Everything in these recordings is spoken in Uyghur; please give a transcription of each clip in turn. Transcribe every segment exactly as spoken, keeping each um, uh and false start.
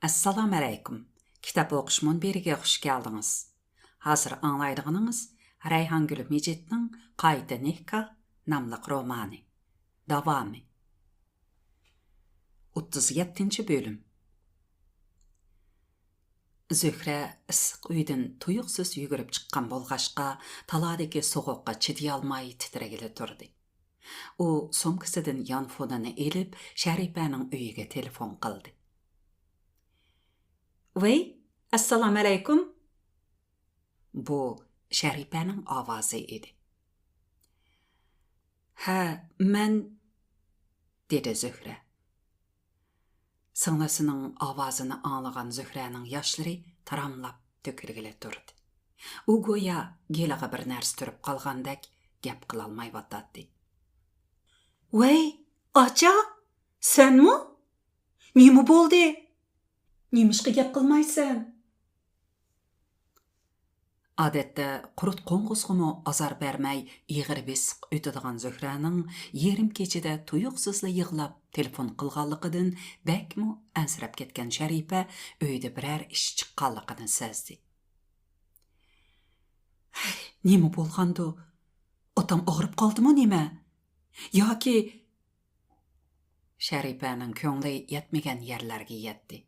ئەسسالامۇئەلەيكۇم. كىتاب ئوقۇش مۇنبىرىگە خۇش كەلدىڭىز. ھازىر ئاڭلايدىغىنىڭىز رەيھانگۈل مىجىتنىڭ قايتا نىكاھ ناملىق رومانى. داۋامى. ئوتتۇز يەتتىنچى بۆلۈم. زۆھرە ئىسسىق ئۆيدىن تۇيۇقسىز يۈگۈرۈپ چىققان بولغاچقا، تالادىكى سوغۇققا چىدىيالماي تىترىگىلى تۇردى. ئۇ سومكىسىدىن يانفونىنى ئېلىپ، شەرىپەنىڭ ئۆيىگە تېلېفون قىلدى. ۋەي، ئەسسالامۇئەلەيكۇم. بۇ شەرىپەنىڭ ئاۋازى ئىدى. ھە، مەن، دېدى زۆھرە. سىڭلىسىنىڭ ئاۋازىنى ئاڭلىغان زۆھرەنىڭ ياشلىرى تاراملاپ تۆكۈلگىلى تۇردى. ئۇ گويا گېلىغا بىر نەرسە تۈرۈپ قالغاندەك گەپ قىلالمايۋاتاتتى. ۋەي، ئاچا، سەنمۇ؟ نېمە بولدى؟ نېمىشقا گەپ قىلمايسەن؟ ئادەتتە قۇرت قوڭغۇزغىمۇ ئازار بەرمەي، ئېغىر بېسىق ئۆتىدىغان زۆھرەنىڭ يېرىم كېچىدە تۇيۇقسىزلا يىغلاپ تېلېفون قىلغانلىقىدىن بەكمۇ ئەنسىرەپ كەتكەن شەرىپە ئۆيدە بىرەر ئىش چىققانلىقىنى سەزدى. ھەي، نېمە بولغاندۇ؟ ئاتام ئاغرىپ قالدىمۇ نېمە؟ ياكى شەرىپەنىڭ كۆڭلى يەتمىگەن يەرلەرگە يەتتى.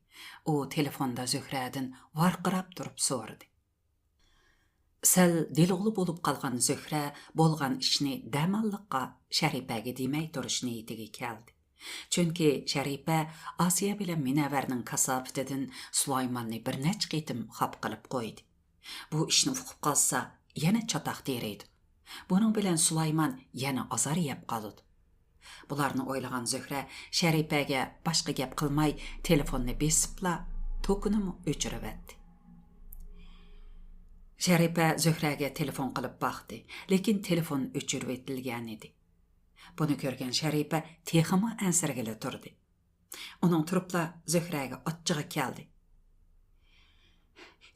ئۇ تېلېفوندا زۆھرەدىن ۋارقىراپ تۇرۇپ سورىدى. سەل دېلىغۇلۇ بولۇپ قالغان زۆھرە بولغان ئىشنى دەماللىققا شەرىپەگە دېمەي تۇرۇش نىيىتىگە كەلدى. چۈنكى شەرىپە ئاسىيە بىلەن مۇنەۋۋەرنىڭ كاساپىتىدىن سۇلايماننى بىر نەچچە قېتىم خاپا قىلىپ قويدى. بۇ ئىشنى ئۇقۇپ قالسا، يەنە چاتاق تېرىيدۇ. بۇنىڭ بىلەن سۇلايمان يەنە ئازار يەپ قالىدۇ. بۇلارنى ئويلىغان زۆھرە شەرىپەگە باشقا گەپ قىلماي، تېلېفوننى بېسىپلا، توكىنىمۇ ئۆچۈرۈۋەتتى. شەرىپە زۆھرەگە تېلېفون قىلىپ باقتى، لېكىن تېلېفون ئۆچۈرۈۋېتىلگەنىدى. بۇنى كۆرگەن شەرىپە تېخىمۇ ئەنسىرىگىلى تۇردى. ئۇنىڭ تۇرۇپلا زۆھرەگە ئاچچىقى كەلدى.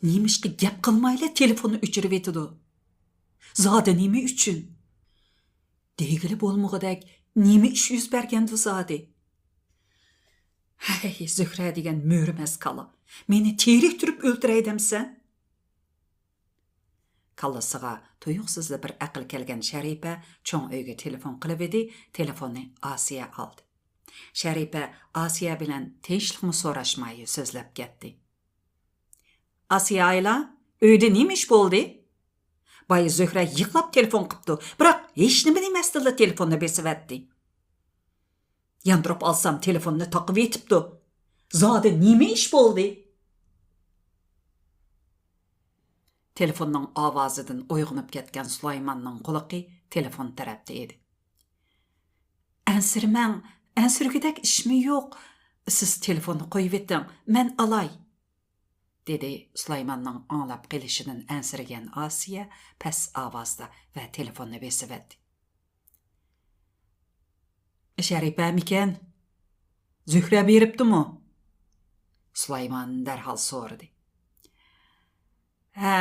نېمىشقا گەپ قىلمايلا تېلېفوننى ئۆچۈرۈۋېتىدۇ؟ زادى نېمە ئۈچۈن؟ دېگىلى بولمىغۇدەك نېمە ئىش يۈز بەرگەندۇ زادى؟ ھەي، زۆھرە دېگەن مۈرىمەس كالا، مېنى تېرىكتۈرۈپ ئۆلتۈرەي دەمسەن؟ كاللىسىغا تۇيۇقسىزلا بىر ئەقىل كەلگەن شەرىپە چوڭ ئۆيگە تېلېفون قىلىۋىدى، تېلېفوننى ئاسىيە ئالدى. شەرىپە ئاسىيە بىلەن تىنچلىقمۇ سوراشماي سۆزلەپ كەتتى. ئاسىيە ئايلا، ئۆيدە نېمە ئىش بولدى؟ بايا زۆھرە يىغلاپ تېلېفون قىپتۇ، بىراق ھېچنېمە دېمەستىنلا تېلېفوننى بېسىۋەتتى. ياندۇرۇپ ئالسام تېلېفوننى تاقىۋېتىپتۇ. زادى نېمە ئىش بولدى؟ تېلېفوننىڭ ئاۋازىدىن ئويغىنىپ كەتكەن سۇلايماننىڭ قۇلىقى تېلېفون تەرەپتە ئىدى. ئەنسىرىمەڭ، ئەنسىرىگۈدەك ئىشمۇ يوق. سىز تېلېفوننى قويۇۋېتىڭ، مەن ئالاي، دېدى سۇلايماننىڭ ئاڭلاپ قېلىشىدىن ئەنسىرىگەن ئاسىيە پەس ئاۋازدا ۋە تېلېفوننى بېسىۋەتتى. شەرىپەمىكەن؟ زۆھرە بېرىپتىمۇ؟ سۇلايمان دەرھال سورىدى. ھە،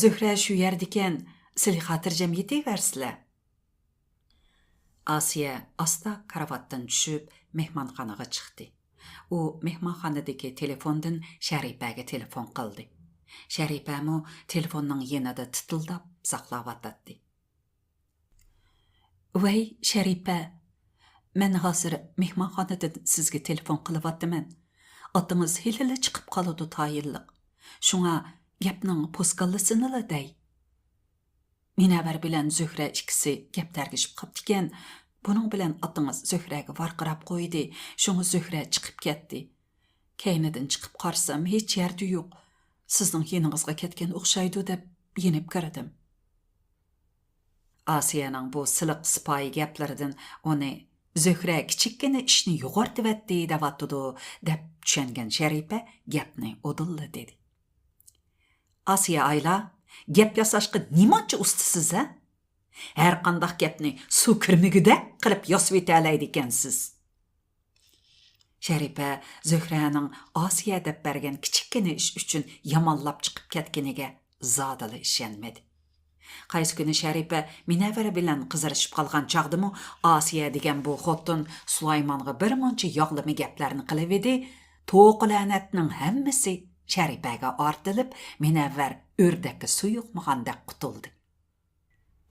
زۆھرە شۇ يەردىكەن، سىلى خاتىرجەم يېتىۋەرسىلە. ئاسىيە ئاستا كارىۋاتتىن چۈشۈپ، مېھمانخانىغا چىقتى. ئۇ مېھمانخانىدىكى تېلېفوندىن شەرىپەگە تېلېفون قىلدى. شەرىپەمۇ تېلېفوننىڭ يېنىدا تىتىلداپ ساقلاۋاتاتتى. ۋەي، شەرىپە، مەن ھازىر مېھمانخانىدىن سىزگە تېلېفون قىلىۋاتىمەن. ئاتىڭىز ھېلىلا چىقىپ قالىدۇ تايىنلىق. شۇڭا گەپنىڭ پوسكاللىسىنىلا دەي. مۇنەۋۋەر بىلەن زۆھرە ئىككىسى گەپ تەرگىشىپ قاپتىكەن. بۇنىڭ بىلەن ئاتىڭىز زۆھرەگە ۋارقىراپ قويدى. شۇڭا زۆھرە چىقىپ كەتتى. كەينىدىن چىقىپ قارىسام، ھېچ يەردە يوق. سىزنىڭ يېنىڭىزغا كەتكەن ئوخشايدۇ دەپ يېنىپ كىردىم. ئاسىيەنىڭ بۇ سىلىق سىپايى گەپلىرىدىن ئۇنى زۆھرە كىچىككىنە ئىشنى يوغارتىۋەتتى دەۋاتىدۇ دەپ چۈشەنگەن شەرىپە گەپنى ئۇدۇللا دېدى. ئاسىيە ئايلا، گەپ ياساشقا نېمانچە ئۇستىسىز ھە؟ ھەرقانداق گەپنى سۇ كىرمىگۈدەك قىلىپ ياسىۋېتەلەيدىكەنسىز. شەرىپە زۆھرەنىڭ ئاسىيە دەپ بەرگەن كىچىككىنە ئىش ئۈچۈن يامانلاپ چىقىپ كەتكىنىگە زادىلا ئىشەنمىدى. قايسى كۈنى شەرىپە مۇنەۋۋەر بىلەن قىزىرىشىپ قالغان چاغدىمۇ ئاسىيە دېگەن بۇ خوتۇن سۇلايمانغا بىر مۇنچە ياغلىما گەپلەرنى قىلىۋىدى، توقۇ-لەنەتنىڭ ھەممىسى شەرىپەگە ئارتىلىپ، مۇنەۋۋەر ئۆردەككە سۇ يۇقمىغاندەك قۇتۇلدى.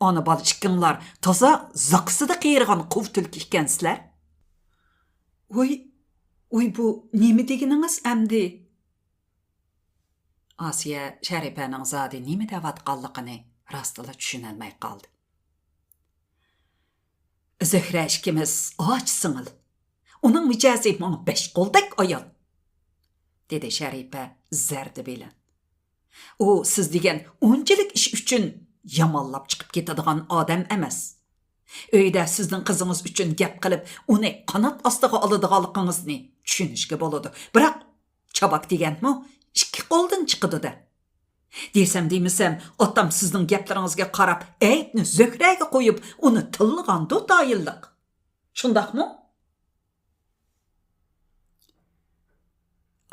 ئانا-بالا ئىككىڭلار تازا زاكىسىدا قېرىغان قۇۋ تۈلكە ئىكەنسىلەر. ۋوي، ۋوي، بۇ نېمە دېگىنىڭىز ئەمدى؟ ئاسىيە شەرىپەنىڭ زادى نېمە دەۋاتقانلىقىنى راستىنلا چۈشىنەلمەي قالدى. زۆھرە ئىككىمىز ئاچا-سىڭىل. ئۇنىڭ مىجەزى ماڭا بەش قولدەك ئايان، دېدى شەرىپە زەردە بىلەن. ئۇ سىز دېگەن ئۇنچىلىك ئىش ئۈچۈن يامانلاپ چىقىپ كېتىدىغان ئادەم ئەمەس. ئۆيدە سىزنىڭ قىزىڭىز ئۈچۈن گەپ قىلىپ، ئۇنى قانات ئاستىغا ئالىدىغانلىقىڭىزنى چۈشىنىشكە بولىدۇ. بىراق، چاۋاك دېگەنمۇ ئىككى قولدىن چىقىدۇ-دە. دېسەم دېمىسەم، ئاتام سىزنىڭ گەپلىرىڭىزگە قاراپ، ئەيىبنى زۆھرەگە قويۇپ، ئۇنى تىللىغاندۇ تايىنلىق. شۇنداقمۇ؟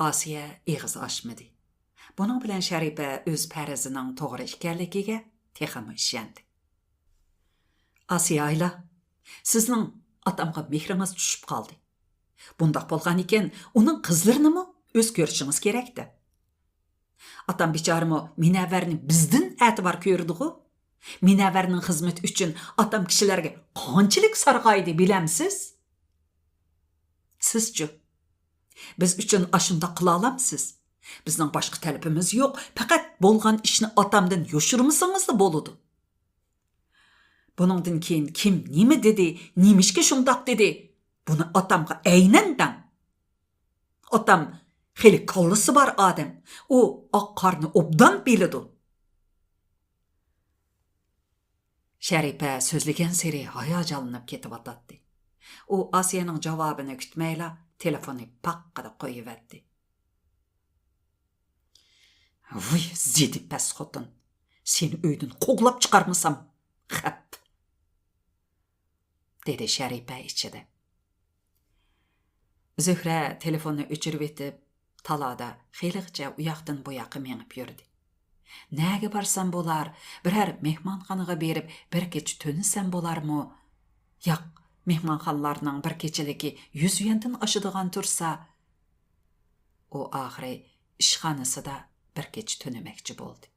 ئاسىيە ئېغىز ئاچمىدى. بۇنىڭ بىلەن شەرىپە ئۆز پەرىزىنىڭ توغرا ئىكەنلىكىگە تېخىمۇ ئىشەندى. ئاسىيە ئايلا، سىزنىڭ ئاتامغا مېھرىڭىز چۈشۈپ قالدى. بۇنداق بولغان ئىكەن، ئۇنىڭ قىزلىرىنىمۇ ئۆز كۆرۈشىڭىز كېرەك-دە. ئاتام بىچارىمۇ مۇنەۋۋەرنى بىزدىن ئەتىۋار كۆرىدىغۇ؟ مۇنەۋۋەرنىڭ خىزمىتى ئۈچۈن ئاتام كىشىلەرگە قانچىلىك سارغايدى، بىلەمسىز؟ سىزچۇ؟ بىز ئۈچۈن ئاشۇنداق قىلالامسىز؟ بىزنىڭ باشقا تەلىپىمىز يوق، پەقەت بولغان ئىشنى ئاتامدىن يوشۇرمىسىڭىزلا بولىدۇ. بۇنىڭدىن كېيىن كىم نېمە دېدى، نېمىشقا شۇنداق دېدى، بۇنى ئاتامغا ئەينەن دەڭ. ئاتام خېلى كاللىسى بار ئادەم، ئۇ ئاق قارنى ئوبدان بىلىدۇ. شەرىپە سۆزلىگەنسېرى ھاياجانلىنىپ كېتىۋاتاتتى. ئۇ ئاسىيەنىڭ جاۋابىنى كۈتمەيلا تېلېفوننى پاققىدە قويۇۋەتتى. ۋۇي، زېدە پەس خوتۇن! سېنى ئۆيدىن قوغلاپ چىقارمىسام خەپ! دېدى شەرىپە ئىچىدە. زۆھرە تېلېفوننى ئۆچۈرۈۋېتىپ، تالادا خېلىغىچە ئۇياقتىن بۇياققا مېڭىپ يۈردى. نەگە بارسام بولار، بىرەر مېھمانخانىغا بېرىپ بىر كېچە تۈنىسەم بولارمۇ؟ ياق، مېھمانخانىلارنىڭ بىر كېچىلىكى يۈز يۈەندىن ئاشىدىغان تۇرسا. ئۇ ئاخىرى ئىشخانىسىدا بىر كېچە تۈنىمەكچى بولدى.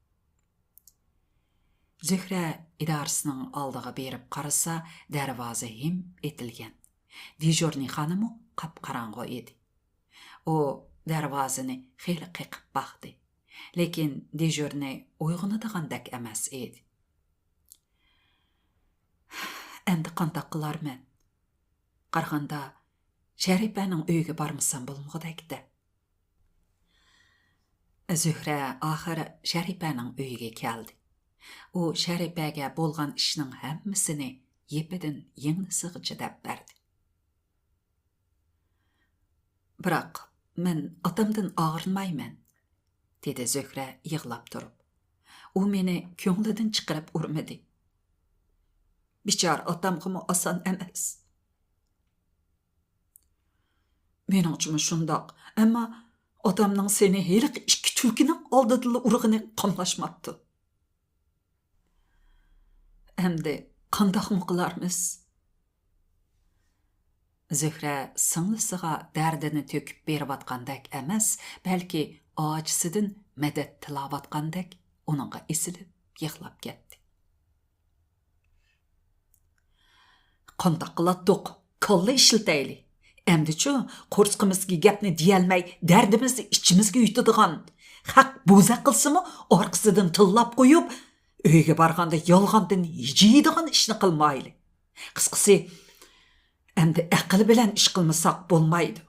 زۆھرە ئىدارىسىنىڭ ئالدىغا بېرىپ قارىسا، دەرۋازا ھىم ئېتىلگەن. دېژۇرنىي خانىممۇ قاپقاراڭغۇ ئىدى. ئۇ دەرۋازىنى خېلى قېقىپ باقتى، لېكىن دېژۇرنىي ئويغىنىدىغاندەك ئەمەس ئىدى. ئەمدى قانداق قىلارمەن؟ قارىغاندا، شەرىپەنىڭ ئۆيىگە بارمىسام بولمىغۇدەك-دە. زۆھرە ئاخىر شەرىپەنىڭ ئۆيىگە كەلدى. ئۇ شەرىپەگە بولغان ئىشنىڭ ھەممىسىنى يېپىدىن يىڭنىسىغىچە دەپ بەردى. بىراق، مەن ئاتامدىن ئاغرىنمايمەن، دېدى زۆھرە يىغلاپ تۇرۇپ. ئۇ مېنى كۆڭلىدىن چىقىرىپ ئۇرمىدى. بىچارە ئاتامغىمۇ ئاسان ئەمەس. مېنىڭچىمۇ شۇنداق، ئەمما ئاتامنىڭ سېنى ھېلىقى ئىككى تۈلكىنىڭ ئالدىدىلا ئۇرغىنى قاملاشماپتۇ. ئەمدى قانداقمۇ قىلارمىز؟ زۆھرە سىڭلىسىغا دەردىنى تۆكۈپ بېرىۋاتقاندەك ئەمەس، بەلكى ئاچىسىدىن مەدەت تىلەۋاتقاندەك ئۇنىڭغا ئېسىلىپ يىغلاپ كەتتى. قانداق قىلاتتۇق؟ كاللا ئىشلىتەيلى. ئەمدىچۇ، قورسىقىمىزدىكى گەپنى دېيەلمەي، دەردىمىزنى ئىچىمىزگە يۇتىدىغان، خەق بوزەك قىلسىمۇ، ئارقىسىدىن تىللاپ قويۇپ، ئۆيگە بارغاندا يالغاندىن ھىجىيدىغان ئىشنى قىلمايلى. قىسقىسى، ئەمدى ئەقىل بىلەن ئىش قىلمىساق بولمايدۇ.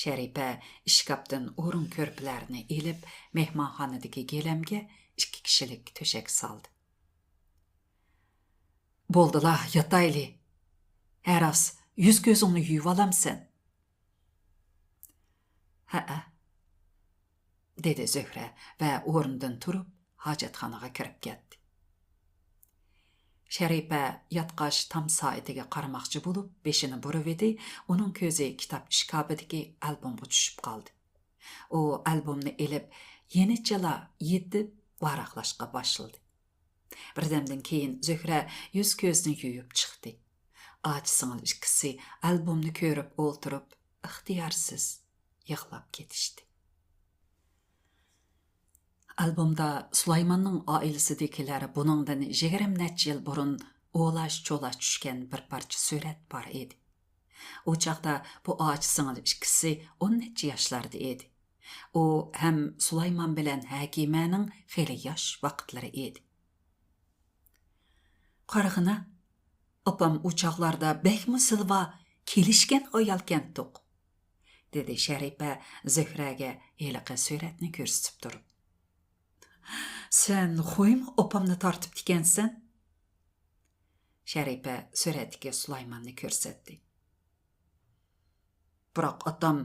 شەرىپە ئىشكاپتىن ئورۇن كۆرپىلەرنى ئېلىپ، مېھمانخانىدىكى گىلەمگە ئىككى كىشىلىك تۆشەك سالدى. بولدىلا، ياتايلى. ھە راست، يۈز-كۆزۈڭنى يۇيۇۋالامسەن؟ ھەئە، دېدى زۆھرە ۋە ئورنىدىن تۇرۇپ، ھاجەتخانىغا كىرىپ كەتتى. شەرىپە ياتقاچ تام سائىتىگە قارىماقچى بولۇپ، بېشىنى بۇرۇۋىدى، ئۇنىڭ كۆزى كىتاب ئىشكاپىدىكى ئالبومغا چۈشۈپ قالدى. ئۇ ئالبومنى ئېلىپ، يېنىچىلا يېتىپ ۋاراقلاشقا باشلىدى. بىردەمدىن كېيىن زۆھرە يۈز-كۆزىنى يۇيۇپ چىقتى. ئاچا-سىڭىل ئىككىسى ئالبومنى كۆرۈپ ئولتۇرۇپ، ئىختىيارسىز يىغلاپ كېتىشتى. ئالبومدا سۇلايماننىڭ ئائىلىسىدىكىلەر بۇنىڭدىن يىگىرمە نەچچە يىل بۇرۇن ئولاش-چولاش چۈشكەن بىر پارچە سۈرەت بار ئىدى. ئۇ چاغدا بۇ ئاچا-سىڭىل ئىككىسى ئون نەچچە ياشلاردا ئىدى. ئۇ ھەم سۇلايمان بىلەن ھەكىمەنىڭ خېلى ياش ۋاقىتلىرى ئىدى. «قارىغىنا، ئاپام ئۇ چاغلاردا بەكمۇ زىلۋا، كېلىشكەن ئايالكەنتۇق»، دېدى شەرىپە زۆھرەگە ھېلىقى سۈرەتنى كۆرسىتىپ تۇرۇپ. «سەن خويمۇ ئاپامنى تارتىپتىكەنسەن؟» شەرىپە سۈرەتتىكى سۇلايماننى كۆرسەتتى. «بىراق ئاتام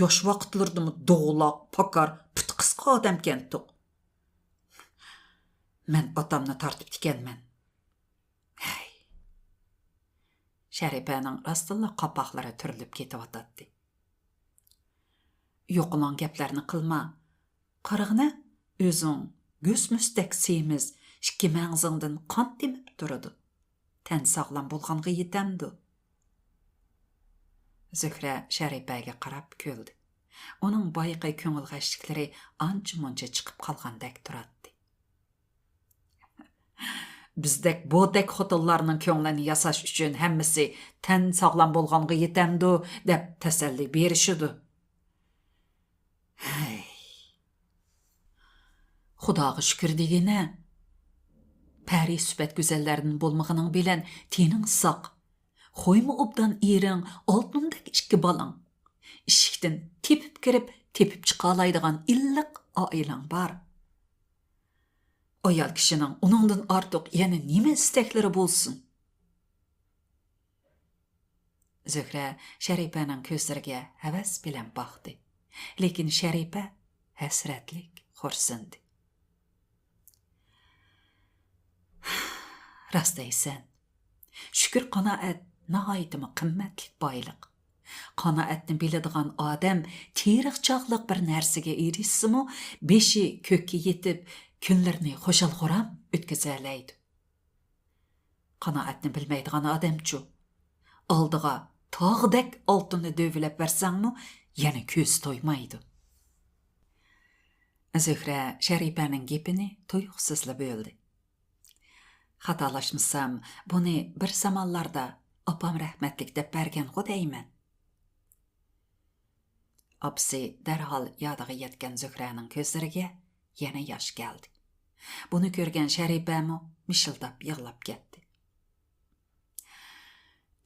ياش ۋاقىتلىرىدىمۇ دوغىلاق، پاكار، پۇتى قىسقا ئادەمكەنتۇق. مەن ئاتامنى تارتىپتىكەنمەن.» ھەي. شەرىپەنىڭ راستتىنلا قاپاقلىرى تۈرۈلۈپ كېتىۋاتاتتى. «يوقىلاڭ گەپلەرنى قىلما. قارىغىنە، ئۆزۈڭ گۈس-مۈستەك سېمىز، ئىككى مەڭزىڭدىن قان تېمىپ تۇرىدۇ. تەن ساغلام بولغانغا يېتەمدۇ؟» زۆھرە شەرىپەگە قاراپ كۈلدى. ئۇنىڭ بايىقى كۆڭۈل غەشلىكلىرى ئانچە-مۇنچە چىقىپ قالغاندەك تۇراتتى. «بىزدەك بوتەك خوتۇنلارنىڭ كۆڭلىنى ياساش ئۈچۈن ھەممىسى تەن ساغلام بولغانغا يېتەمدۇ دەپ تەسەللى بېرىشىدۇ.» ھەي. «خۇداغا شۈكۈر دېگىنە، پەرى سۈپەت گۈزەللەردىن بولمىغىنىڭ بىلەن تېنىڭ ساق، خويمۇ ئوبدان ئېرىڭ، ئالتۇندەك ئىككى بالاڭ، ئىشىكتىن تېپىپ كىرىپ، تېپىپ چىقالايدىغان ئىللىق ئائىلەڭ بار. ئايال كىشىنىڭ ئۇنىڭدىن ئارتۇق يەنە نېمە ئىستەكلىرى بولسۇن؟» زۆھرە شەرىپەنىڭ كۆزلىرىگە ھەۋەس بىلەن باقتى. لېكىن شەرىپە ھەسرەتلىك خورسۇندى. «راست دەيسەن. شۈكۈر، قانائەت ناھايىتىمۇ قىممەتلىك بايلىق. قانائەتنى بىلىدىغان ئادەم تېرىقچاقلىق بىر نەرسىگە ئېرىشسىمۇ، بېشى كۆككە يېتىپ، كۈنلىرىنى خۇشال-خۇرام ئۆتكۈزەلەيدۇ. قانائەتنى بىلمەيدىغان ئادەمچۇ؟ ئالدىغا تاغدەك ئالتۇننى دۆۋىلەپ بەرسەڭمۇ، يەنە كۆزى تويمايدۇ.» زۆھرە شەرىپەنىڭ گېپىنى تۇيۇقسىزلا بۆلدى. «خاتالاشمىسام، بۇنى بىر زامانلاردا ئاپام رەھمەتلىك دەپ بەرگەنغۇ دەيمەن.» ئاپىسى دەرھال يادىغا يەتكەن زۆھرەنىڭ كۆزلىرىگە يەنە ياش كەلدى. بۇنى كۆرگەن شەرىپەمۇ مىشىلداپ يىغلاپ كەتتى.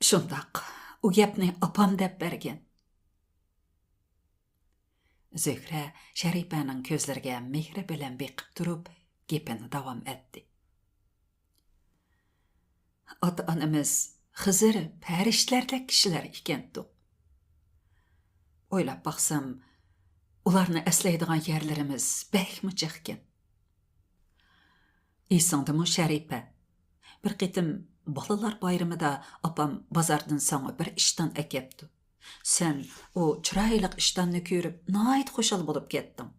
«شۇنداق، ئۇ گەپنى ئاپام دەپ بەرگەن.» زۆھرە شەرىپەنىڭ كۆزلىرىگە مېھرى بىلەن بېقىپ تۇرۇپ، گېپىنى داۋام ئەتتى. «ئاتا-ئانىمىز خىزىر پەرىشتىلەردەك كىشىلەر ئىكەنتۇق. ئويلاپ باقسام، ئۇلارنى ئەسلەيدىغان يەرلىرىمىز بەكمۇ جىقكەن. ئېسىڭدىمۇ، شەرىپە؟ بىر قېتىم بالىلار بايرىمىدا ئاپام بازاردىن ساڭا بىر ئىشتان ئەكەپتۇ. سەن ئۇ چىرايلىق ئىشتاننى كۆرۈپ ناھايىتى خۇشال بولۇپ كەتتىڭ.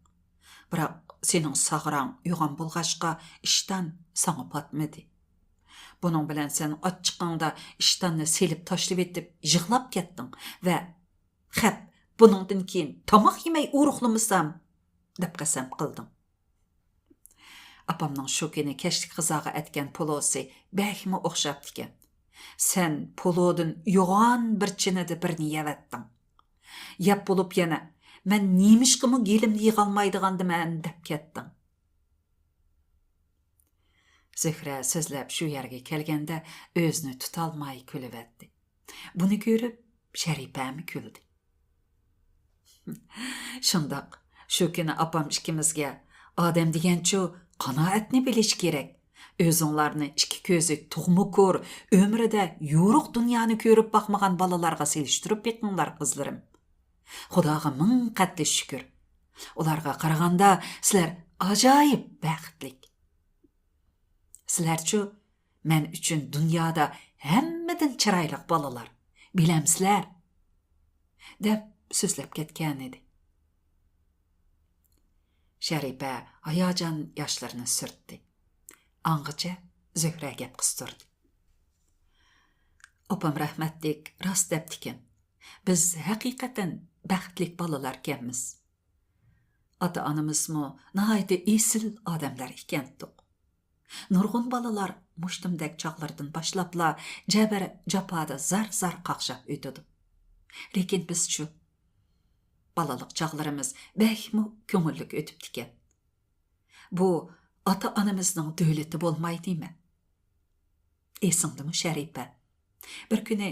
بىراق سېنىڭ ساغراڭ يوغان بولغاچقا، ئىشتان ساڭا پاتمىدى. بۇنىڭ بىلەن سەن ئاچچىقىڭدا ئىشتاننى سېلىپ تاشلىۋېتىپ يىغلاپ كەتتىڭ ۋە خەپ، بۇنىڭدىن كېيىن تاماق يېمەي ئورۇقلىمىسام، دەپ قەسەم قىلدىڭ. ئاپامنىڭ شۇ كۈنى كەچلىك غىزاغا ئەتكەن پولۇسى بەكمۇ ئوخشاپتىكەن. سەن پولۇدىن يوغان بىر چىنىدە بىرنى يەۋەتتىڭ. يەپ بولۇپ يەنە، مەن نېمىشقىمۇ گېلىمنى يىغالمايدىغاندىمەن، دەپ كەتتىڭ.» زۆھرە سۆزلەپ شۇ يەرگە كەلگەندە ئۆزىنى تۇتالماي كۈلۈۋەتتى. بۇنى كۆرۈپ شەرىپەمۇ كۈلدى. «شۇنداق، شۇ كۈنى ئاپام ئىككىمىزگە، ئادەم دېگەنچۇ قانائەتنى بىلىشى كېرەك. ئۆزۈڭلارنى ئىككى كۆزى تۇغما كور، ئۆمرىدە يورۇق دۇنيانى كۆرۈپ باقمىغان بالىلارغا سېلىشتۇرۇپ بېقىڭلار، قىزلىرىم. خۇداغا مىڭ قەتلى شۈكۈر. ئۇلارغا قارىغاندا سىلەر ئاجايىپ بەختلىك. سىلەرچۇ، مەن ئۈچۈن دۇنيادا ھەممىدىن چىرايلىق بالىلار، بىلەمسىلەر؟» دەپ سۆزلەپ كەتكەنىدى. شەرىپە ھاياجان ياشلىرىنى سۈرتتى. ئاڭغىچە زۆھرە گەپ قىستۇردى. «ئاپام رەھمەتلىك راست دەپتىكەن. بىز ھەقىقەتەن بەختلىك بالىلاركەنمىز. ئاتا-ئانىمىزمۇ ناھايىتى ئېسىل ئادەملەر ئىكەنتۇق. نۇرغۇن بالىلار مۇشتۇمدەك چاغلىرىدىن باشلاپلا جەبىر-جاپادا زار-زار قاقشاپ ئۆتىدۇ. لېكىن بىزچۇ؟ بالىلىق چاغلىرىمىز بەكمۇ كۆڭۈللۈك ئۆتۈپتىكەن. بۇ ئاتا-ئانىمىزنىڭ دۆلىتى بولمايدىمۇ؟ ئېسىڭدىمۇ، شەرىپە؟ بىر كۈنى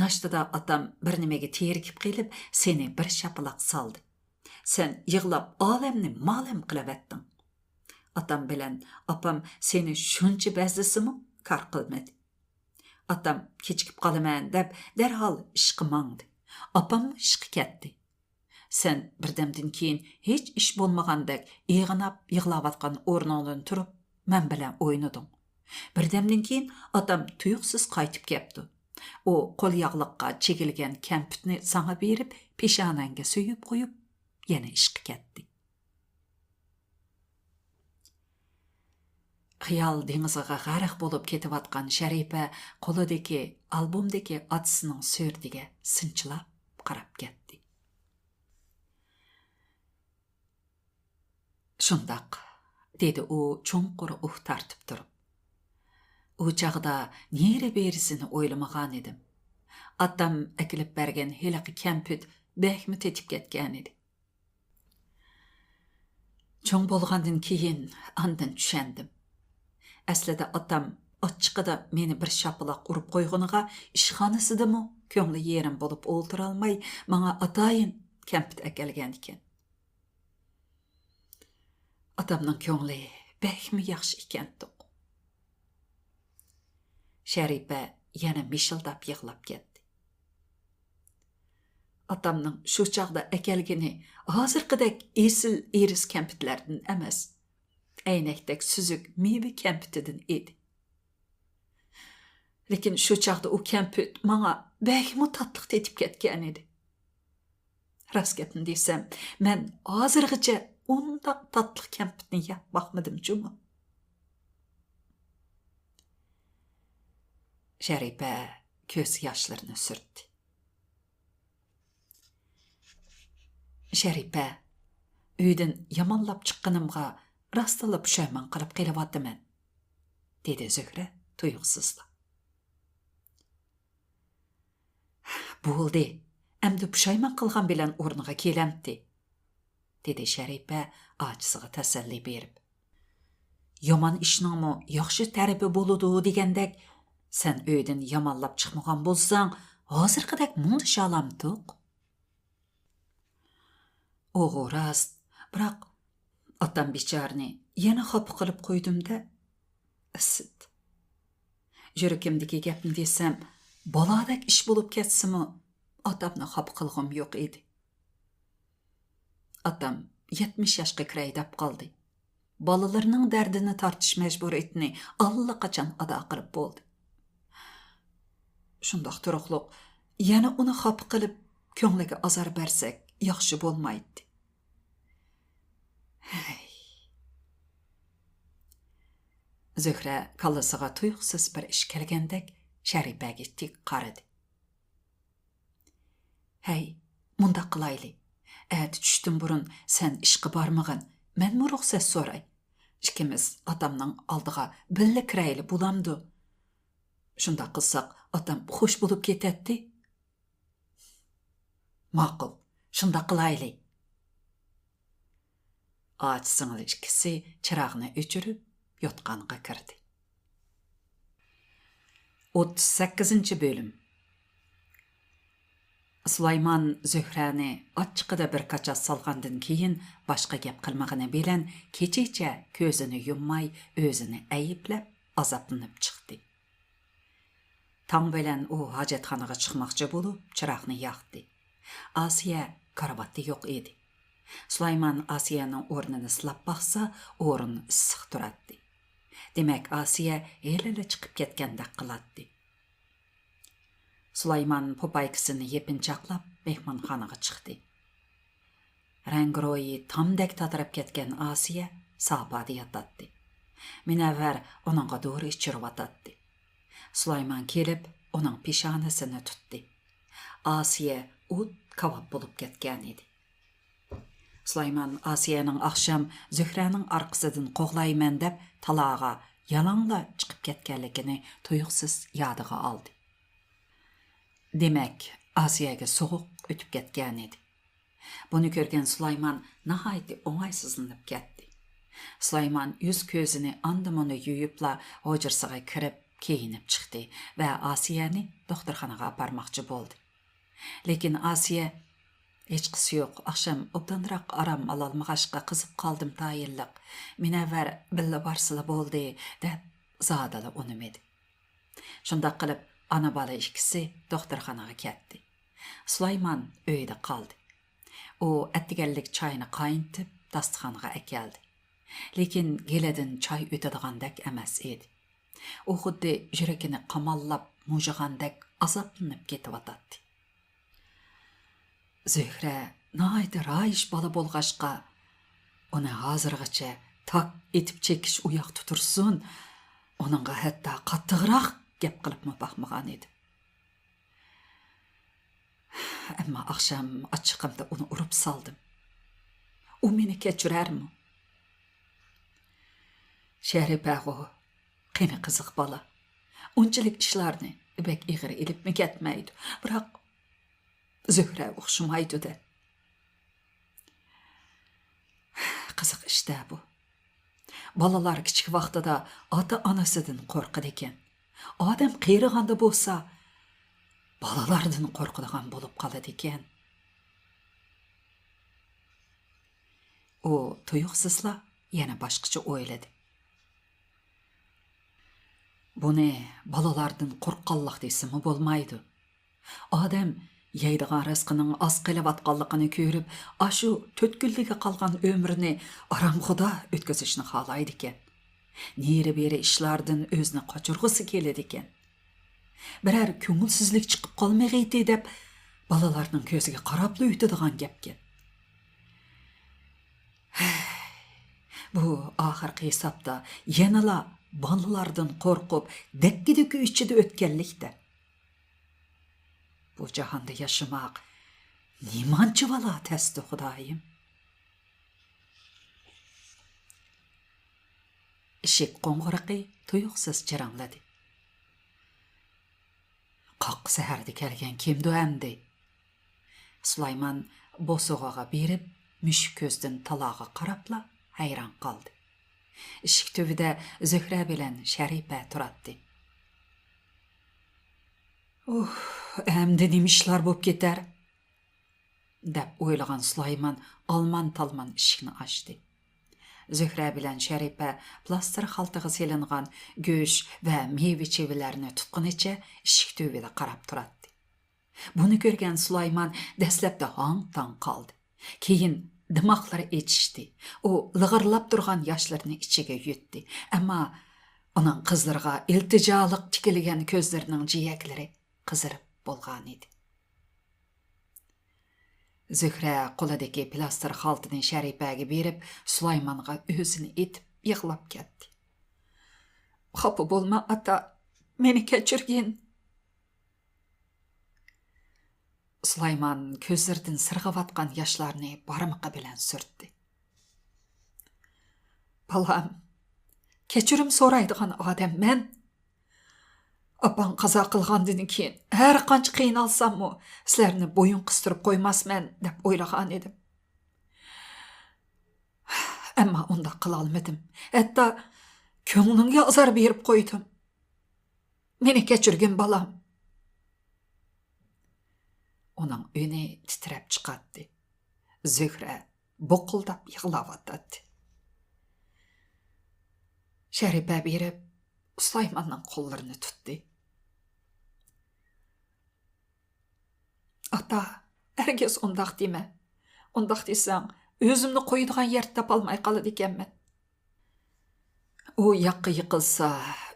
ناشتىدا ئاتام بىر نېمىگە تېرىكىپ قېلىپ، سېنى بىر شاپىلاق سالدى. سەن يىغلاپ ئالەمنى مالەم قىلىۋەتتىڭ. ئاتام بىلەن ئاپام سېنى شۇنچە بەزلىسىمۇ كار قىلمىدى. ئاتام كېچىكىپ قالىمەن دەپ دەرھال ئىشقا ماڭدى. ئاپاممۇ ئىشقا كەتتى. سەن بىردەمدىن كېيىن ھېچ ئىش بولمىغاندەك ئېغىناپ يىغلاۋاتقان ئورنۇڭدىن تۇرۇپ، مەن بىلەن ئوينىدىڭ. بىردەمدىن كېيىن ئاتام تۇيۇقسىز قايتىپ كەپتۇ. ئۇ قول ياغلىققا چىگىلگەن كەمپۈتنى ساڭا بېرىپ، پېشانەڭگە سۆيۈپ قويۇپ، يەنە ئىشقا كەتتى. خىيال دېڭىزىغا غەرق بولۇپ كېتىۋاتقان شەرىپە قولىدىكى ئالبومدىكى ئاتىسىنىڭ سۈرىتىگە سىنچىلاپ قاراپ كەتتى. شۇنداق، دېدى ئۇ چوڭقۇر ئۇھ تارتىپ تۇرۇپ. ئۇ چاغدا نېرى بېرىسىنى ئويلىمىغانىدىم. ئاتام ئەكېلىپ بەرگەن ھېلىقى كەمپۈت بەكمۇ تېتىپ كەتكەنىدى. چوڭ بولغاندىن كېيىن ئاندىن چۈشەندىم. ئەسلىدە ئاتام ئاچچىقىدا مېنى بىر شاپىلاق ئۇرۇپ قويغىنىغا ئىشخانىسىدىمۇ كۆڭلى يېرىم بولۇپ ئولتۇرالماي، ماڭا ئاتايىن كەمپۈت ئەكەلگەنىكەن. ئاتامنىڭ كۆڭلى بەكمۇ ياخشى ئىكەنتۇق. شەرىپە يەنە مىشىلداپ يىغلاپ كەتتى. ئاتامنىڭ شۇ چاغدا ئەكەلگىنى ھازىرقىدەك ئېسىل ئىرىس كەمپۈتلەردىن ئەمەس، ئەينەكتەك سۈزۈك مېۋە كەمپۈتىدىن ئىدى. لېكىن شۇ چاغدا ئۇ كەمپۈت ماڭا بەكمۇ تاتلىق تېتىپ كەتكەنىدى. راست گەپنى دېسەم، مەن ھازىرغىچە ئۇنداق تاتلىق كەمپۈتنى يەپ باقمىدىم جۇمۇ. شەرىپە كۆز ياشلىرىنى سۈرتتى. شەرىپە، ئۆيدىن يامانلاپ چىققىنىمغا راستلا پۇشايمان قىلىپ قېلىۋاتىمەن، دېدى زۆھرە تۇيۇقسىزلا. بولدى، ئەمدى پۇشايمان قىلغان بىلەن ئورنىغا كېلەمتى، دېدى شەرىپە ئاچىسىغا تەسەللى بېرىپ. يامان ئىشنىڭمۇ ياخشى تەرىپى بولىدۇ دېگەندەك، سەن ئۆيدىن يامانلاپ چىقمىغان بولساڭ، ھازىرقىدەك مۇڭدىشالامتۇق؟ ئۇغۇ راست، بىراق ئاتام بىچارىنى يەنە خاپا قىلىپ قويدۇم-دە، ئىسىت. يۈرىكىمدىكى گەپنى دېسەم، بالادەك ئىش بولۇپ كەتسىمۇ، ئاتامنى خاپا قىلغۇم يوق ئىدى. ئاتام يەتمىش ياشقا كىرەي دەپ قالدى. بالىلىرىنىڭ دەردىنى تارتىش مەجبۇرىيىتىنى ئاللىقاچان ئادا قىلىپ بولدى. شۇنداق تۇرۇقلۇق يەنە ئۇنى خاپا قىلىپ، كۆڭلىگە ئازار بەرسەك ياخشى بولمايتتى. ھەي. زۆھرە كاللىسىغا تۇيۇقسىز بىر ئىش كەلگەندەك شەرىپەگە تىك قارىدى. ھەي، مۇنداق قىلايلى. ئەتە چۈشتىن بۇرۇن سەن ئىشقا بارمىغىن، مەنمۇ رۇخسەت سوراي. ئىككىمىز ئاتامنىڭ ئالدىغا بىللە كىرەيلى بولامدۇ؟ شۇنداق قىلساق ئاتام خوش بولۇپ كېتەتتى. ماقۇل، شۇنداق قىلايلى. ئاچا-سىڭىل ئىككىسى چىراغنى ئۆچۈرۈپ، يوتقانغا كىردى. ئوتتۇز سەككىزىنچى بۆلۈم. سۇلايمان زۆھرەنى ئاچچىقىدا بىر كاچات سالغاندىن كېيىن، باشقا گەپ قىلمىغىنى بىلەن، كېچىچە كۆزىنى يۇمماي، ئۆزىنى ئەيىبلەپ، ئازابلىنىپ چىقتى. تاڭ بىلەن ئۇ ھاجەتخانىغا چىقماقچى بولۇپ، چىراغنى ياقتى. ئاسىيە كارىۋاتتا يوق ئىدى. سۇلايمان ئاسىيەنىڭ ئورنىنى سىلاپ باقسا، ئورۇن ئىسسىق تۇراتتى. دېمەك، ئاسىيە ھېلىلا چىقىپ كەتكەندەك قىلاتتى. سۇلايمان پوپايكىسىنى يېپىنچاقلاپ، مېھمانخانىغا چىقتى. رەڭگىرويى تامدەك تاتىراپ كەتكەن ئاسىيە ساپادا ياتاتتى. مۇنەۋۋەر ئۇنىڭغا دورا ئىچۈرۈۋاتاتتى. سۇلايمان كېلىپ، ئۇنىڭ پېشانىسىنى تۇتتى. ئاسىيە ئوت كاۋاپ بولۇپ كەتكەن ئىدى. سۇلايمان ئاسىيەنىڭ ئاخشام زۆھرەنىڭ ئارقىسىدىن قوغلايمەن دەپ تالاغا يالاڭلا چىقىپ كەتكەنلىكىنى تۇيۇقسىز يادىغا ئالدى. دېمەك، ئاسىيەگە سوغۇق ئۆتۈپ كەتكەن ئىدى. بۇنى كۆرگەن سۇلايمان ناھايىتى ئوڭايسىزلىنىپ كەتتى. سۇلايمان يۈز-كۆزىنى ئاندا-مۇندا يۇيۇپلا ھۇجرىسىغا كىرىپ كىيىنىپ چىقتى ۋە ئاسىيەنى دوختۇرخانىغا ئاپارماقچى بولدى. لېكىن ئاسىيە، «ھېچقىسى يوق، ئاخشام ئوبدانراق ئارام ئالالمىغاچقا قىزىپ قالدىم تايىنلىق. مۇنەۋۋەر بىللە بارسىلا بولدى» دەپ زادىلا ئۇنىمىدى. شۇنداق قىلىپ، ئانا-بالا ئىككىسى دوختۇرخانىغا كەتتى. سۇلايمان ئۆيىدە قالدى. ئۇ ئەتىگەنلىك چاينى قاينىتىپ، داستىخانغا ئەكەلدى. لېكىن گېلىدىن چاي ئۆتىدىغاندەك ئەمەس ئىدى. ئۇ خۇددى يۈرىكىنى قاماللاپ مۇژىغاندەك ئازابلىنىپ كېتىۋاتاتتى. زۆھرە ناھايىتى رايىش بالا بولغاچقا، ئۇنى ھازىرغىچە تاك ئېتىپ چېكىش ئۇياقتا تۇرسۇن، ئۇنىڭغا ھەتتا قاتتىقراق گەپ قىلىپمۇ باقمىغان ئىدىم. ئەمما ئاخشام ئاچچىقىمدا ئۇنى ئۇرۇپ سالدىم. ئۇ مېنى كەچۈرەرمۇ؟ شەرىپەغۇ، قېنى قىزىق بالا. ئۇنچىلىك ئىشلارنى بەك ئېغىر ئېلىپمۇ كەتمەيدۇ. بىراق، زۆھرە ئوخشىمايدۇ-دە. قىزىق ئىش-دە بۇ. بالىلار كىچىك ۋاقتىدا ئاتا-ئانىسىدىن قورقىدىكەن. ئادەم قېرىغاندا بولسا، بالىلاردىن قورقىدىغان بولۇپ قالىدىكەن. ئۇ تۇيۇقسىزلا يەنە باشقىچە ئويلىدى. بۇنى بالىلاردىن قورققانلىق دېسىمۇ بولمايدۇ. ئادەم يەيدىغان رىزقىنىڭ ئاز قېلىۋاتقانلىقىنى كۆرۈپ، ئاشۇ تۆت كۈنلۈكى قالغان ئۆمرىنى ئارامخۇدا ئۆتكۈزۈشنى خالايدىكەن. نېرى-بېرى ئىشلاردىن ئۆزىنى قاچۇرغۇسى كېلىدىكەن. بىرەر كۆڭۈلسىزلىك چىقىپ قالمىغىيتى دەپ، بالىلارنىڭ كۆزىگە قاراپلا ئۆتىدىغان گەپكەن. ھەي، بۇ ئاخىرقى ھېسابتا يەنىلا بالىلاردىن قورقۇپ، دەككە-دۈككە ئىچىدە ئۆتكەنلىك-دە. بۇ جاھاندا ياشىماق نېمانچىۋالا تەستۇ، خۇدايىم! ئىشىك قوڭغۇرىقى تۇيۇقسىز جىرىڭلىدى. قاققا سەھەردە كەلگەن كىمدۇ ئەمدى؟ سۇلايمان بوسۇغىغا بېرىپ، مۈشۈك كۆزدىن تالاغا قاراپلا ھەيران قالدى. ئىشىك تۈۋىدە زۆھرە بىلەن شەرىپە تۇراتتى. ئۇھ، ئەمدى نېمە ئىشلار بولۇپ كېتەر؟ دەپ ئويلىغان سۇلايمان ئالمان-تالمان ئىشىكنى ئاچتى. زۆھرە بىلەن شەرىپە پىلاستىر خالتىغا سېلىنغان گۆش ۋە مېۋە-چېۋىلەرنى تۇتقىنىچە ئىشىك تۈۋىدە قاراپ تۇراتتى. بۇنى كۆرگەن سۇلايمان دەسلەپتە ھاڭ-تاڭ قالدى. كېيىن دىماقلىرى ئېچىشتى. ئۇ لىغىرلاپ تۇرغان ياشلىرىنى ئىچىگە يۇتتى. ئەمما ئۇنىڭ قىزلىرىغا ئىلتىجالىق تىكىلگەن كۆزلىرىنىڭ جىيەكلىرى قىزىرىپ بولغانىدى. زۆھرە قولىدىكى پىلاستىر خالتىنى شەرىپەگە بېرىپ، سۇلايمانغا ئۆزىنى ئېتىپ يىغلاپ كەتتى. «خاپا بولما، ئاتا، مېنى كەچۈرگىن.» سۇلايمان كۆزلىرىدىن سىرغىۋاتقان ياشلارنى بارمىقى بىلەن سۈرتتى. «بالام، كەچۈرۈم سورايدىغان ئادەم مەن. ئاپاڭ قازا قىلغاندىن كېيىن ھەر قانچە قىينالساممۇ، سىلەرنى بويۇن قىستۇرۇپ قويماسمەن دەپ ئويلىغان ئىدىم. ئەمما ئۇنداق قىلالمىدىم. ھەتتا كۆڭلۈڭگە ئازار بېرىپ قويدۇم. مېنى كەچۈرگىن، بالام.» ئۇنىڭ ئۈنى تىترەپ چىقاتتى. زۆھرە بوقۇلداپ يىغلاۋاتاتتى. شەرىپە بېرىپ، سۇلايماننىڭ قوللىرىنى تۇتتى. «ئاتا، ھەرگىز ئۇنداق دېمە. ئۇنداق دېسەڭ، ئۆزۈمنى قويىدىغان يەر تاپالماي قالىدىكەنمەن. ئۇ ياققا يىقىلسا،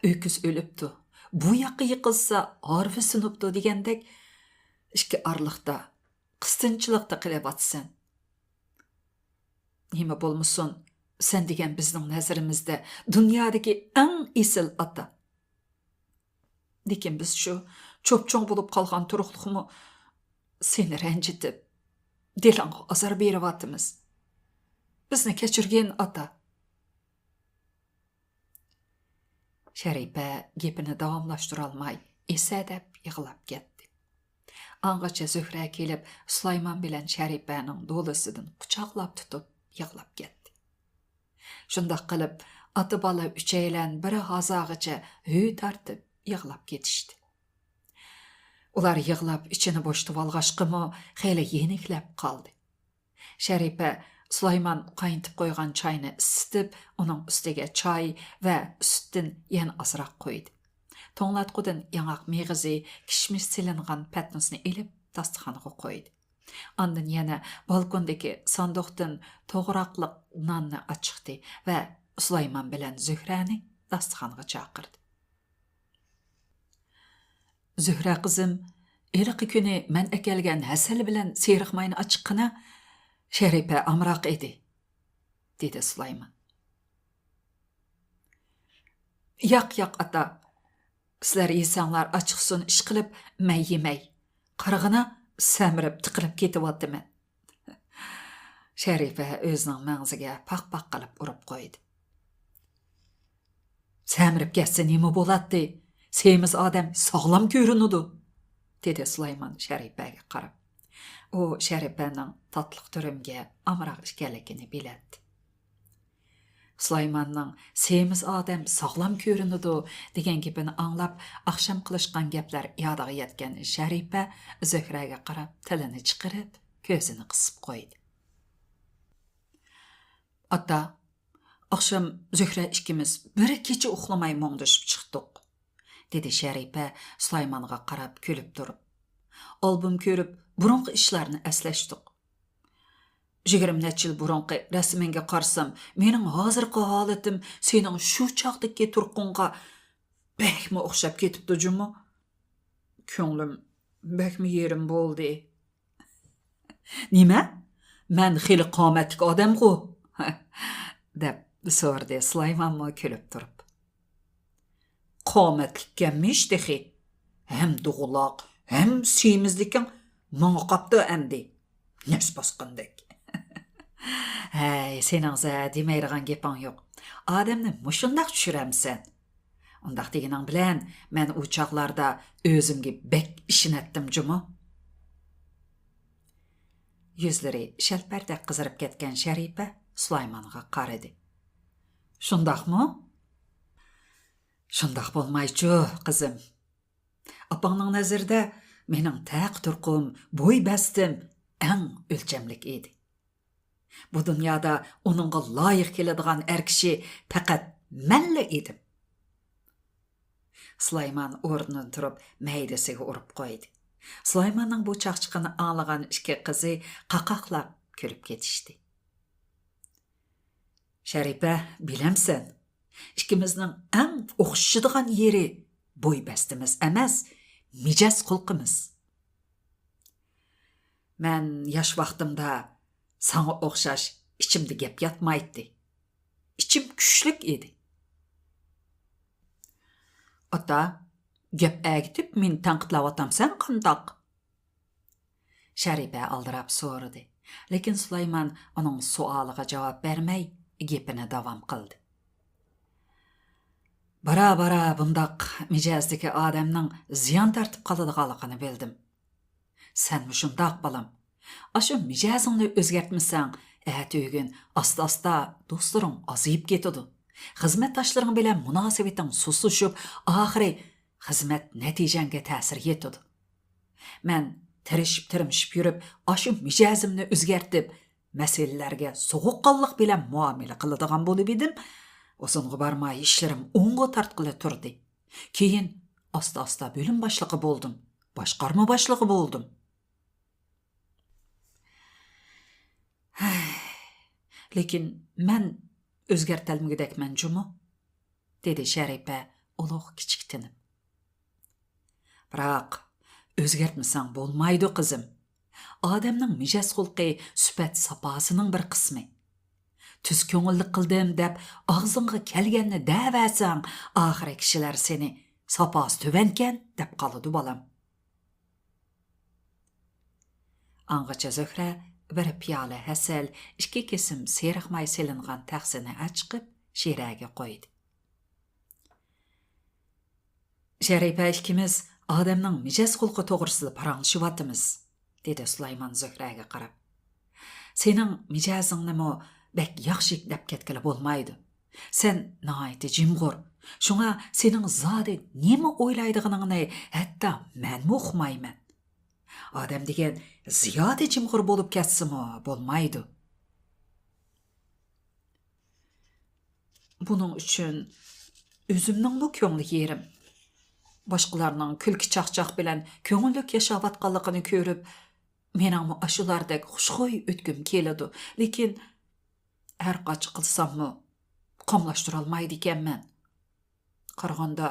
ئۆكۈز ئۆلۈپتۇ، بۇ ياققا يىقىلسا، ھارۋا سۇنۇپتۇ دېگەندەك، ئىككى ئارىلىقتا قىستىنچىلىقتا قېلىۋاتىسەن. نېمە بولمىسۇن، سەن دېگەن بىزنىڭ نەزىرىمىزدە دۇنيادىكى ئەڭ ئېسىل ئاتا. لېكىن بىز شۇ چوپچوڭ بولۇپ قالغان تۇرۇقلۇقمۇ سېنى رەنجىتىپ، دىلىڭغا ئازار بېرىۋاتىمىز. بىزنى كەچۈرگىن، ئاتا. شەرىپە گېپىنى داۋاملاشتۇرالماي، ئېسەدەپ يىغلاپ كەتتى. ئاڭغىچە زۆھرە كېلىپ، سۇلايمان بىلەن شەرىپەنىڭ دولىسىدىن قۇچاقلاپ تۇتۇپ يىغلاپ كەتتى. شۇنداق قىلىپ، ئاتا-بالا ئۈچەيلەن بىر ھازاغىچە ھۆ تارتىپ يىغلاپ كېتىشتى. ئۇلار يىغلاپ ئىچىنى بوشىتىۋالغاچقىمۇ خېلى يېنىكلەپ قالدى. شەرىپە سۇلايمان قاينىتىپ قويغان چاينى ئىسسىتىپ، ئۇنىڭ ئۈستىگە چاي ۋە سۈتتىن يەنە ئازراق قۇيدى. توڭلاتقۇدىن ياڭاق مېغىزى، كىشمىش سېلىنغان پەتنۇسنى ئېلىپ، داستىخانغا قويدى. ئاندىن يەنە بالكوندىكى ساندۇقتىن توغراقلىق ناننى ئاچىقتى ۋە سۇلايمان بىلەن زۆھرەنى داستىخانغا چاقىردى. «زۆھرە قىزىم، ھېلىقى كۈنى مەن ئەكەلگەن ھەسەل بىلەن سېرىق ماينى ئاچىققىنا، شەرىپە ئامراق ئىدى»، دېدى سۇلايمان. «ياق، ياق، ئاتا. سىلەر يېسەڭلار ئاچىقسۇن ئىشقىلىپ، مەن يېمەي. قارىغىنا، سەمرىپ تىقىلىپ كېتىۋاتىمەن.» شەرىپە ئۆزىنىڭ مەڭزىگە پاق-پاق قىلىپ ئۇرۇپ قويدى. «سەمرىپ كەتسە نېمە بولاتتى؟ سېمىز ئادەم ساغلام كۆرۈنىدۇ»، دېدى سۇلايمان شەرىپەگە قاراپ. ئۇ شەرىپەنىڭ تاتلىق تۈرۈمگە ئامراق ئىكەنلىكىنى بىلەتتى. سۇلايماننىڭ «سېمىز ئادەم ساغلام كۆرۈنىدۇ» دېگەن گېپىنى ئاڭلاپ، ئاخشام قىلىشقان گەپلەر يادىغا يەتكەن شەرىپە زۆھرەگە قاراپ تىلىنى چىقىرىپ، كۆزىنى قىسىپ قويدى. «ئاتا، ئاخشام زۆھرە ئىككىمىز بىر كېچە ئۇخلىماي مۇڭدىشىپ چىقتۇق»، دېدى شەرىپە سۇلايمانغا قاراپ كۈلۈپ تۇرۇپ. «ئالبوم كۆرۈپ، بۇرۇنقى ئىشلارنى ئەسلەشتۇق. يىگىرمە نەچچە يىل بۇرۇنقى رەسىمىڭگە قارىسام، مېنىڭ ھازىرقى ھالىتىم سېنىڭ شۇ چاغدىكى تۇرقۇڭغا بەكمۇ ئوخشاپ كېتىپتۇ جۇمۇ. كۆڭلۈم بەكمۇ يېرىم بولدى.» «نېمە؟ مەن خېلى قامەتلىك ئادەمغۇ؟» دەپ سورىدى سۇلايمانمۇ كۈلۈپ تۇرۇپ. «قامەتلىككەنمىش تېخى. ھەم دوغىلاق، ھەم سېمىزلىكىڭ ماڭا قاپتۇ ئەمدى. نەس باسقاندەك.» «ھەي، سېنىڭ زە دېمەيدىغان گېپىڭ يوق. ئادەمنى مۇشۇنداق چۈشۈرەمسەن؟ ئۇنداق دېگىنىڭ بىلەن، مەن ئۇ چاغلاردا ئۆزۈمگە بەك ئىشىنەتتىم جۇمۇ.» يۈزلىرى شەلپەردەك قىزىرىپ كەتكەن شەرىپە سۇلايمانغا قارىدى. «شۇنداقمۇ؟» «شۇنداق بولمايچۇ، قىزىم. ئاپاڭنىڭ نەزىرىدە مېنىڭ تەق تۇرقۇم، بوي بەستىم ئەڭ ئۆلچەملىك ئىدى. بۇ دۇنيادا ئۇنىڭغا لايىق كېلىدىغان ئەر كىشى پەقەت مەنلا ئىدىم.» سۇلايمان ئورنىدىن تۇرۇپ، مەيدىسىگە ئۇرۇپ قويدى. سۇلايماننىڭ بۇ چاقچىقىنى ئاڭلىغان ئىككى قىزى قاقاقلاپ كۈلۈپ كېتىشتى. «شەرىپە، بىلەمسەن، ئىككىمىزنىڭ ئەڭ ئوخشىشىدىغان يېرى بوي بەستىمىز ئەمەس، مىجەز خۇلقىمىز. مەن ياش ۋاقتىمدا ساڭا ئوخشاش ئىچىمدە گەپ ياتمايتتى. ئىچىم كۈچلۈك ئىدى.» «ئاتا، گەپ ئەگىتىپ مېنى تەنقىدلەۋاتامسەن قانداق؟» شەرىپە ئالدىراپ سورىدى. لېكىن سۇلايمان ئۇنىڭ سوئالىغا جاۋاب بەرمەي، گېپىنى داۋام قىلدى. «بارا-بارا بۇنداق مىجەزدىكى ئادەمنىڭ زىيان تارتىپ قالىدىغانلىقىنى بىلدىم. سەن مۇشۇنداق، بالام. ئاشۇ مىجەزىڭنى ئۆزگەرتمىسەڭ، ئەتىگۈن ئاستا-ئاستا دوستلىرىڭ ئازىيىپ كېتىدۇ. خىزمەتداشلىرىڭ بىلەن مۇناسىۋىتىڭ سۇسلىشىپ، ئاخىرى خىزمەت نەتىجەڭگە تەسىر يېتىدۇ. مەن تىرىشىپ-تىرمىشىپ يۈرۈپ، ئاشۇ مىجەزىمنى ئۆزگەرتىپ، مەسىلىلەرگە سوغۇققانلىق بىلەن مۇئامىلە قىلىدىغان بولۇپ ئىدىم. ئۇزۇنغا بارماي ئىشلىرىم ئوڭغا تارتقىلى تۇردى. كېيىن ئاستا-ئاستا بۆلۈم باشلىقى بولدۇم، باشقارما باشلىقى بولدۇم. ھەي، لېكىن مەن ئۆزگەرتەلمىگۈدەكمەن جۇمۇ؟» دېدى شەرىپە ئۇلۇغ كىچىكتىنىپ. «بىراق، ئۆزگەرتمىسەڭ بولمايدۇ، قىزىم. ئادەمنىڭ مىجەز خۇلقى سۈپەت ساپاسىنىڭ بىر قىسمى. تۈز كۆڭۈللۈك قىلدىم دەپ ئاغزىڭغا كەلگەننى دەۋەرسەڭ، ئاخىرى كىشىلەر سېنى ساپاسى تۆۋەنكەن دەپ قالىدۇ، بالام.» ئاڭغىچە زۆھرە بىر پىيالە ھەسەل، ئىككى كېسىم سېرىق ماي سېلىنغان تەخسىنى ئەچىقىپ، شىرەگە قويدى. «شەرىپە ئىككىمىز ئادەمنىڭ مىجەز خۇلقى توغرىسىدا پاراڭلىشىۋاتىمىز»، دېدى سۇلايمان زۆھرەگە قاراپ. «سېنىڭ مىجەزىڭنىمۇ بەك ياخشى دەپ كەتكىلى بولمايدۇ. سەن ناھايىتى جىمغۇر. شۇڭا سېنىڭ زادى نېمە ئويلايدىغىنىڭنى ھەتتا مەنمۇ ئۇقمايمەن. ئادەم دېگەن زىيادە جىمغۇر بولۇپ كەتسىمۇ بولمايدۇ.» بۇنىڭ ئۈچۈن ئۆزۈمنىڭمۇ كۆڭلى يېرىم. باشقىلارنىڭ كۈلكە-چاقچاق بىلەن كۆڭۈللۈك ياشاۋاتقانلىقىنى كۆرۈپ، مېنىڭمۇ ئاشۇلاردەك خۇشخۇي ئۆتكۈم كېلىدۇ. لېكىن ھەر قانچە قىلساممۇ قاملاشتۇرالمايدىكەنمەن. قارىغاندا،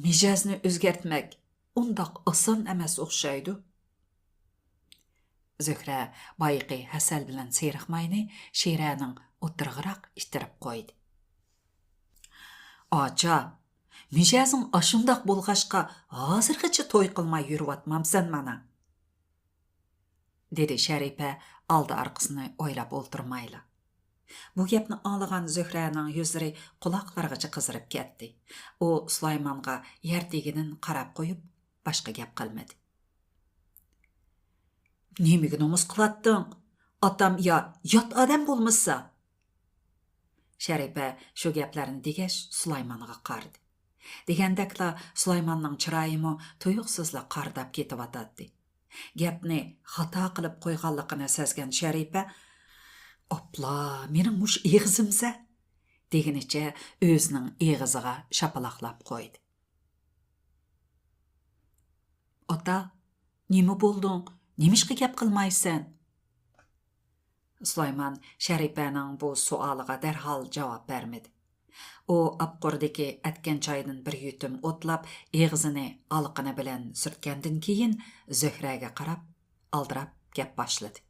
مىجەزنى ئۆزگەرتمەك ئۇنداق ئاسان ئەمەس ئوخشايدۇ. زۆھرە بايىقى ھەسەل بىلەن سېرىق ماينى شىرەنىڭ ئوتتۇرىغىراق ئىتتىرىپ قويدى. «ئاچا، مىجەزىڭ ئاشۇنداق بولغاچقا، ھازىرغىچە توي قىلماي يۈرۈۋاتمامسەن مانا؟» دېدى شەرىپە ئالدى-ئارقىسىنى ئويلاپ ئولتۇرمايلا. بۇ گەپنى ئاڭلىغان زۆھرەنىڭ يۈزلىرى قۇلاقلىرىغىچە قىزىرىپ كەتتى. ئۇ سۇلايمانغا يەر تېگىدىن قاراپ قويۇپ، باشقا گەپ قىلمىدى. «نېمىگە نومۇس قىلاتتىڭ؟ ئاتام يا يات ئادەم بولمىسا؟» شەرىپە شۇ گەپلەرنى دېگەچ، سۇلايمانغا قارىدى. دېگەندەكلا سۇلايماننىڭ چىرايىمۇ تۇيۇقسىزلا قارىداپ كېتىۋاتاتتى. گەپنى خاتا قىلىپ قويغانلىقىنى سەزگەن شەرىپە، «ئاپلا، مېنىڭ مۇشۇ ئېغىزىمسە؟» دېگىنىچە ئۆزىنىڭ ئېغىزىغا شاپىلاقلاپ قويدى. «ئاتا، نېمە بولدۇڭ؟ نېمىشقا گەپ قىلمايسەن؟» سۇلايمان شەرىپەنىڭ بۇ سوئالىغا دەرھال جاۋاب بەرمىدى. ئۇ ئاپقۇردىكى ئەتكەن چايدىن بىر يۇتۇم ئوتلاپ، ئېغىزىنى ئالىقىنى بىلەن سۈرتكەندىن كېيىن، زۆھرەگە قاراپ، ئالدىراپ گەپ باشلىدى.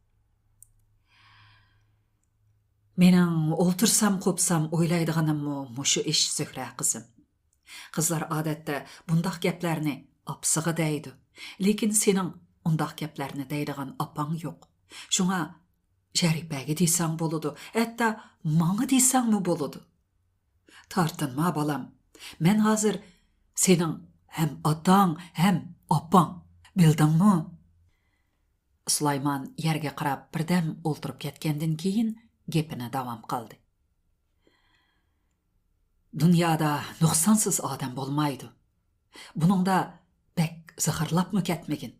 «مېنىڭ ئولتۇرسام، قوپسام ئويلايدىغىنىممۇ مۇشۇ ئىش، زۆھرە قىزىم. قىزلار ئادەتتە بۇنداق گەپلەرنى ئاپىسىغا دەيدۇ. لېكىن سېنىڭ ئۇنداق گەپلەرنى دەيدىغان ئاپاڭ يوق. شۇڭا شەرىپەگە دېسەڭ بولىدۇ، ھەتتا ماڭا دېسەڭمۇ بولىدۇ. تارتىنما، بالام. مەن ھازىر سېنىڭ ھەم ئاتاڭ، ھەم ئاپاڭ. بىلدىڭمۇ؟» سۇلايمان يەرگە قاراپ بىردەم ئولتۇرۇپ كەتكەندىن كېيىن گېپىنى داۋام قىلدى. «دۇنيادا نۇقسانسىز ئادەم بولمايدۇ. بۇنىڭدا بەك زىغىرلاپمۇ كەتمىگىن.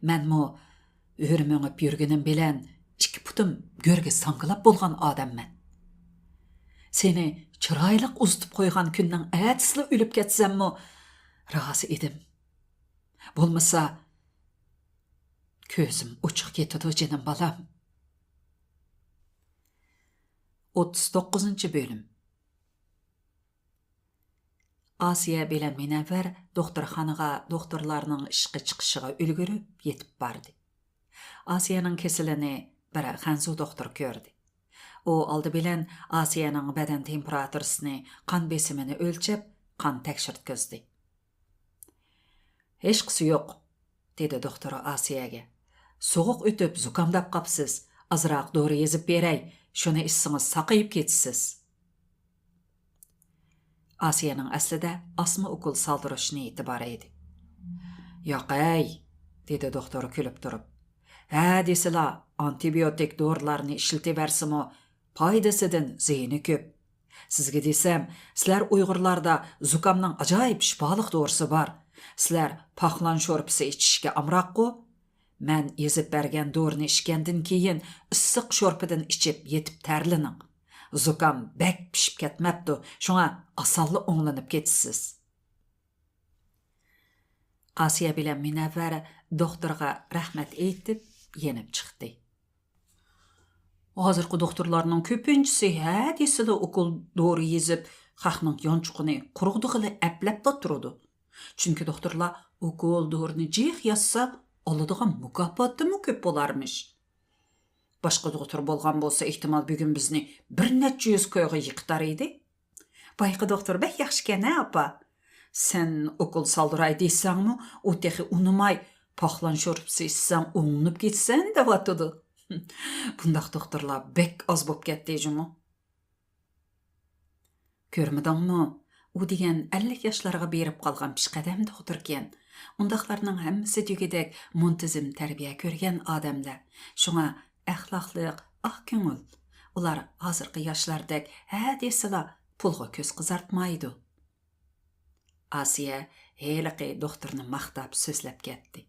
مەنمۇ ھۆر مېڭىپ يۈرگىنىم بىلەن ئىككى پۇتۇم گۆرگە ساڭگىلاپ بولغان ئادەممەن. سېنى چىرايلىق ئۇزىتىپ قويغان كۈننىڭ ئەتىسىلا ئۆلۈپ كەتسەممۇ رازى ئىدىم. بولمىسا، كۆزۈم ئوچۇق كېتىدۇ، جېنىم بالام.» ئوتتۇز توققۇزىنچى بۆلۈم. ئاسىيە بىلەن مۇنەۋۋەر دوختۇرخانىغا دوختۇرلارنىڭ ئىشقا چىقىشىغا ئۈلگۈرۈپ يېتىپ باردى. ئاسىيەنىڭ كېسىلىنى بىر خەنزۇ دوختۇر كۆردى. ئۇ ئالدى بىلەن ئاسىيەنىڭ بەدەن تېمپېراتۇرىسىنى، قان بېسىمىنى ئۆلچەپ، قان تەكشۈرتكۈزدى. «ھېچقىسى يوق»، دېدى دوختۇر ئاسىيەگە. «سوغۇق ئۆتۈپ زۇكامداپ قاپسىز. ئازراق دورا يېزىپ بېرەي، شۇنى ئىچسىڭىز ساقىيىپ كېتىسىز.» ئاسىيەنىڭ ئەسلىدە ئاسما ئوكۇل سالدۇرۇش نىيىتى بار ئىدى. «ياقەي»، دېدى دوختۇر كۈلۈپ تۇرۇپ. «ھە دېسىلا، ئانتىبىيوتىك دورىلارنى ئىشلىتىۋەرسىمۇ، پايدىسىدىن زىيىنى كۆپ. سىزگە دېسەم، سىلەر ئۇيغۇرلاردا زۇكامنىڭ ئاجايىپ شىپالىق دورىسى بار. سىلەر پاقلان شورپىسى ئىچىشكە ئامراققۇ؟ مەن يېزىپ بەرگەن دورىنى ئىچكەندىن كېيىن ئىسسىق شورپىدىن ئىچىپ يېتىپ تەرلىنىڭ. زۇكام بەك پىشىپ كەتمەپتۇ، شۇڭا ئاسانلا ئوڭلىنىپ كېتىسىز.» ئاسىيە بىلەن مۇنەۋۋەر دوختۇرغا رەھمەت ئېيتىپ، يېنىپ چىقتى. «ھازىرقى دوختۇرلارنىڭ كۆپىنچىسى ھە دېسىلا ئوكۇل دورا يېزىپ، خەقنىڭ يانچۇقىنى قۇرۇقدىغىلى ئەپلەپلا تۇرىدۇ. چۈنكى دوختۇرلار ئوكۇل دورىنى جىق يازسا، ئالىدىغان مۇكاپاتىمۇ كۆپ بولارمىش. باشقا دوختۇر بولغان بولسا، ئېھتىمال، بۈگۈن بىزنى بىر نەچچە يۈز كويغا يىقىتار ئىدى.» «بايىقى دوختۇر بەك ياخشىكەن ھە، ئاپا؟ سەن ئوكۇل سالدۇراي دېسەڭمۇ، ئۇ تېخى ئۇنىماي، پاقلان شورپىسى ئىچسەڭ ئوڭلىنىپ كېتىسەن دەۋاتىدۇ. بۇنداق دوختۇرلار بەك ئاز بوپ كەتتى جۇمۇ. كۆرمىدىڭمۇ؟ ئۇ دېگەن ئەللىك ياشلارغا بېرىپ قالغان پېشقەدەم دوختۇركەن. ئۇنداقلارنىڭ ھەممىسى دېگۈدەك مۇنتىزىم تەربىيە كۆرگەن ئادەملەر. شۇڭا ئەخلاقلىق، ئاق كۆڭۈل. ئۇلار ھازىرقى ياشلاردەك ھە دېسىلا پۇلغا كۆز قىزارتمايدۇ. ئاسىيە ھېلىقى دوختۇرنى ماختاپ سۆزلەپ كەتتى.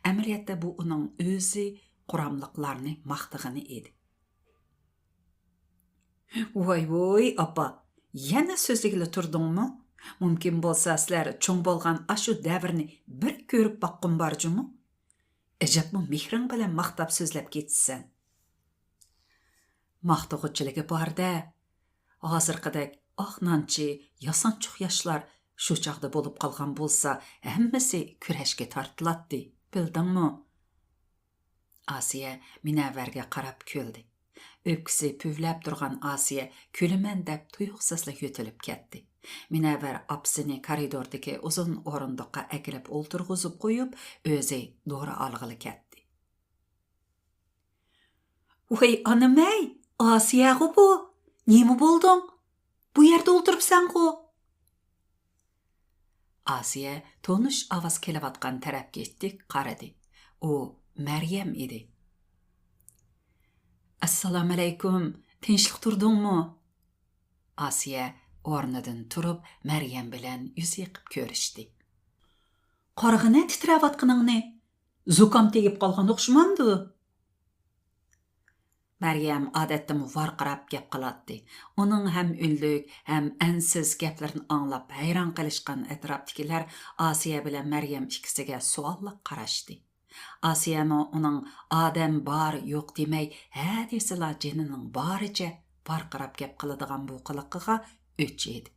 ئەمەلىيەتتە بۇ ئۇنىڭ ئۆزى قۇراملىقلارنى ماختىغىنى ئىدى. ۋاي ۋۇي ئاپا، يەنە سۆزلىگىلى تۇردۇڭمۇ؟ مۇمكىن بولسا سىلەر چوڭ بولغان ئاشۇ دەۋرنى بىر كۆرۈپ باققۇم بار جۇمۇ. ئەجەبمۇ مېھرىڭ بىلەن ماختاپ سۆزلەپ كېتىسەن. ماختىغۇچىلىكى بار-دە. ھازىرقىدەك ئاق نانچى، ياسانچۇق ياشلار شۇ چاغدا بولۇپ قالغان بولسا، ھەممىسى كۈرەشكە تارتىلاتتى، بىلدىڭمۇ؟ ئاسىيە مۇنەۋۋەرگە قاراپ كۈلدى. ئۆپكىسى پۈۋلەپ تۇرغان ئاسىيە كۈلىمەن دەپ تۇيۇقسىزلا يۆتىلىپ كەتتى. مۇنەۋۋەر ئاپىسىنى كارىدوردىكى ئۇزۇن ئورۇندۇققا ئەكىرىپ ئولتۇرغۇزۇپ قويۇپ، ئۆزى دورا ئالغىلى كەتتى. ۋاي ئانىمەي، ئاسىيەغۇ بۇ؟ نېمە بولدۇڭ؟ بۇ يەردە ئولتۇرۇپسەنغۇ؟ ئاسىيە تونۇش ئاۋاز كېلىۋاتقان تەرەپكە تىك قارىدى. ئۇ مەريەم ئىدى. ئەسسالامۇئەلەيكۇم، تىنچلىق تۇردۇڭمۇ؟ ئاسىيە ئورنىدىن تۇرۇپ، مەريەم بىلەن يۈز يېقىپ كۆرۈشتى. قارىغىنە تىترەۋاتقىنىڭنى، زۇكام تېگىپ قالغان ئوخشىمامدۇ؟ مەريەم ئادەتتىمۇ ۋارقىراپ گەپ قىلاتتى. ئۇنىڭ ھەم ئۈنلۈك، ھەم ئەنسىز گەپلىرىنى ئاڭلاپ ھەيران قېلىشقان ئەتراپتىكىلەر ئاسىيە بىلەن مەريەم ئىككىسىگە سوئاللىق قاراشتى. ئاسىيەمۇ ئۇنىڭ ئادەم بار يوق دېمەي، ھە دېسىلا جېنىنىڭ بارىچە ۋارقىراپ گەپ قىلىدىغان بۇ قىلىقىغا ئۆچ يېدى.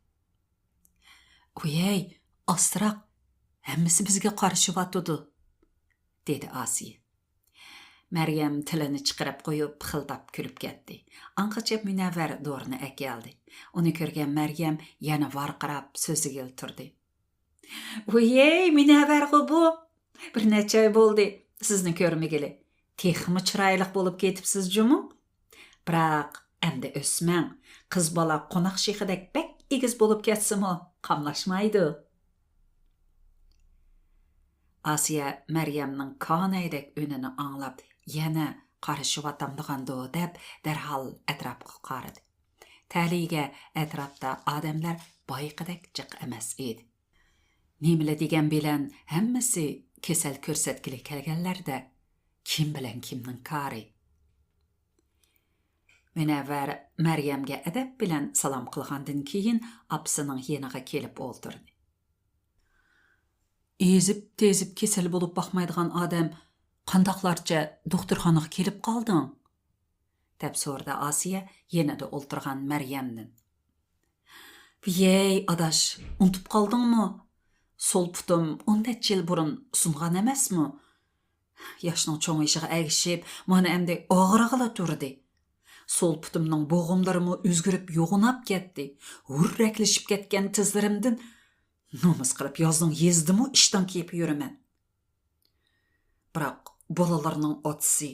ۋىيەي، ئاستىراق، ھەممىسى بىزگە قارىشىۋاتىدۇ، دېدى ئاسىيە. مەريەم تىلىنى چىقىرىپ قويۇپ، پىخىلداپ كۈلۈپ كەتتى. ئاڭغىچە مۇنەۋۋەر دورىنى ئەكەلدى. ئۇنى كۆرگەن مەريەم يەنە ۋارقىراپ سۆزلىگىلى تۇردى. ۋىيەي، مۇنەۋۋەرغۇ بۇ! بىر نەچچە ئاي بولدى سىزنى كۆرمىگىلى. تېخىمۇ چىرايلىق بولۇپ كېتىپسىز جۇمۇ. بىراق، ئەمدى ئۆسمەڭ. قىز بالا قوناق شېخىدەك بەك ئېگىز بولۇپ كەتسىمۇ، قاملاشمايدۇ. ئاسىيە مەريەمنىڭ كانەيدەك ئۈنىنى ئاڭلاپ، يەنە قارىشىۋاتامدىغاندۇ دەپ، دەرھال ئەتراپقا قارىدى. تەلىيىگە ئەتراپتا ئادەملەر بايىقىدەك جىق ئەمەس ئىدى. نېمىلا دېگەن بىلەن ھەممىسى كېسەل كۆرسەتكىلى كەلگەنلەردە، كىم بىلەن كىمنىڭ كارى؟ مۇنەۋۋەر مەريەمگە ئەدەپ بىلەن سالام قىلغاندىن كېيىن، ئاپىسىنىڭ يېنىغا كېلىپ ئولتۇردى. ئېزىپ-تېزىپ كېسەل بولۇپ باقمايدىغان ئادەم قانداقلارچە دوختۇرخانىغا كېلىپ قالدىڭ؟ دەپ سورىدى ئاسىيە يېنىدا ئولتۇرغان مەريەمدىن. ۋىيەي، ئاداش، ئۇنتۇپ قالدىڭمۇ؟ سول پۇتۇم ئون نەچچە يىل بۇرۇن سۇنغان ئەمەسمۇ؟ ياشنىڭ چوڭىيىشىغا ئەگىشىپ، مانا ئەمدى ئاغرىغىلى تۇردى. سول پۇتۇمنىڭ بوغۇملىرىمۇ ئۆزگىرىپ يوغىناپ كەتتى. ھۈررەكلىشىپ كەتكەن تىزلىرىمدىن نومۇس قىلىپ يازنىڭ يېزىدىمۇ ئىشتان كىيىپ يۈرىمەن. بىراق بالىلارنىڭ ئاتىسى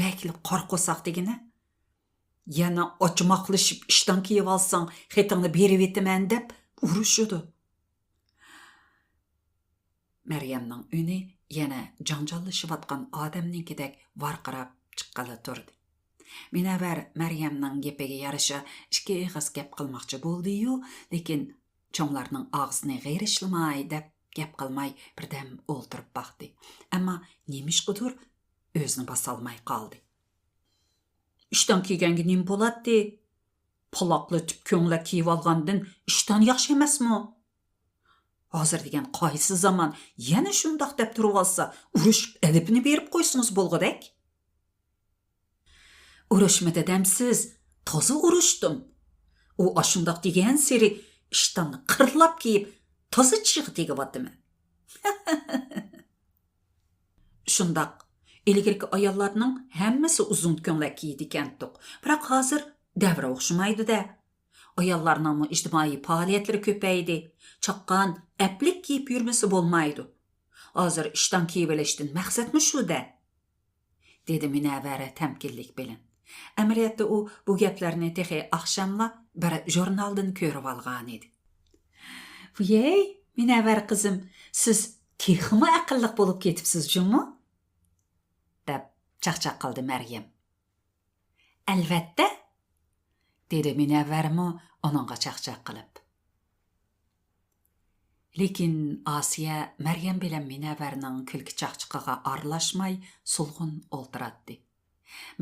بەكلا قارا قورساق دېگىنە. يەنە ئاچىماقلىشىپ ئىشتان كىيىۋالساڭ، خېتىڭنى بېرىۋېتىمەن دەپ ئۇرۇشىدۇ. مەريەمنىڭ ئۈنى يەنە جاڭجاللىشىۋاتقان ئادەمنىڭكىدەك ۋارقىراپ چىققىلى تۇردى. مۇنەۋۋەر مەريەمنىڭ گېپىگە يارىشا ئىككى ئېغىز گەپ قىلماقچى بولدى-يۇ، لېكىن چوڭلارنىڭ ئاغزىنى غېرىشلىماي دەپ گەپ قىلماي بىردەم ئولتۇرۇپ باقتى. ئەمما نېمىشقىدۇر ئۆزىنى باسالماي قالدى. ئىشتان كىيگەنگە نېمە بولاتتى؟ پالاقلىتىپ كۆڭلەك كىيىۋالغاندىن ئىشتان ياخشى ئەمەسمۇ؟ ھازىر دېگەن قايسى زامان يەنە شۇنداق دەپ تۇرۇۋالسا، ئۇرۇشۇپ ئەدىپىنى بېرىپ قويسىڭىز بولغۇدەك. ئۇرۇشمىدى دەمسىز، تازا ئۇرۇشتۇم. ئۇ ئاشۇنداق دېگەنسېرى ئىشتاننى قىرلاپ كىيىپ، تازا چىغ تېگىۋاتىمەن. شۇنداق، ئىلگىرىكى ئاياللارنىڭ ھەممىسى ئۇزۇن كۆڭلەك كىيىدىكەنتۇق، بىراق ھازىر دەۋر ئوخشىمايدۇ-دە. ئاياللارنىڭمۇ ئىجتىمائىي پائالىيەتلىرى كۆپەيدى. چاققان، ئەپلىك كىيىپ يۈرمىسە بولمايدۇ. ھازىر ئىشتان كىيىۋېلىشتىن مەقسەتمۇ شۇ-دە؟» دېدى مۇنەۋۋەر تەمكىنلىك بىلەن. ئەمەلىيەتتە ئۇ بۇ گەپلەرنى تېخى ئاخشاملا بىر ژۇرنالدىن كۆرۈۋالغانىدى. «ۋىيەي، مۇنەۋۋەر قىزىم، سىز تېخىمۇ ئەقىللىق بولۇپ كېتىپسىز جۇمۇ؟» دەپ چاقچاق قىلدى مەريەم. «ئەلۋەتتە!» دېدى مۇنەۋۋەرمۇ ئۇنىڭغا چاقچاق قىلىپ. لېكىن ئاسىيە مەريەم بىلەن مۇنەۋۋەرنىڭ كۈلكە چاقچىقىغا ئارىلاشماي سولغۇن ئولتۇراتتى.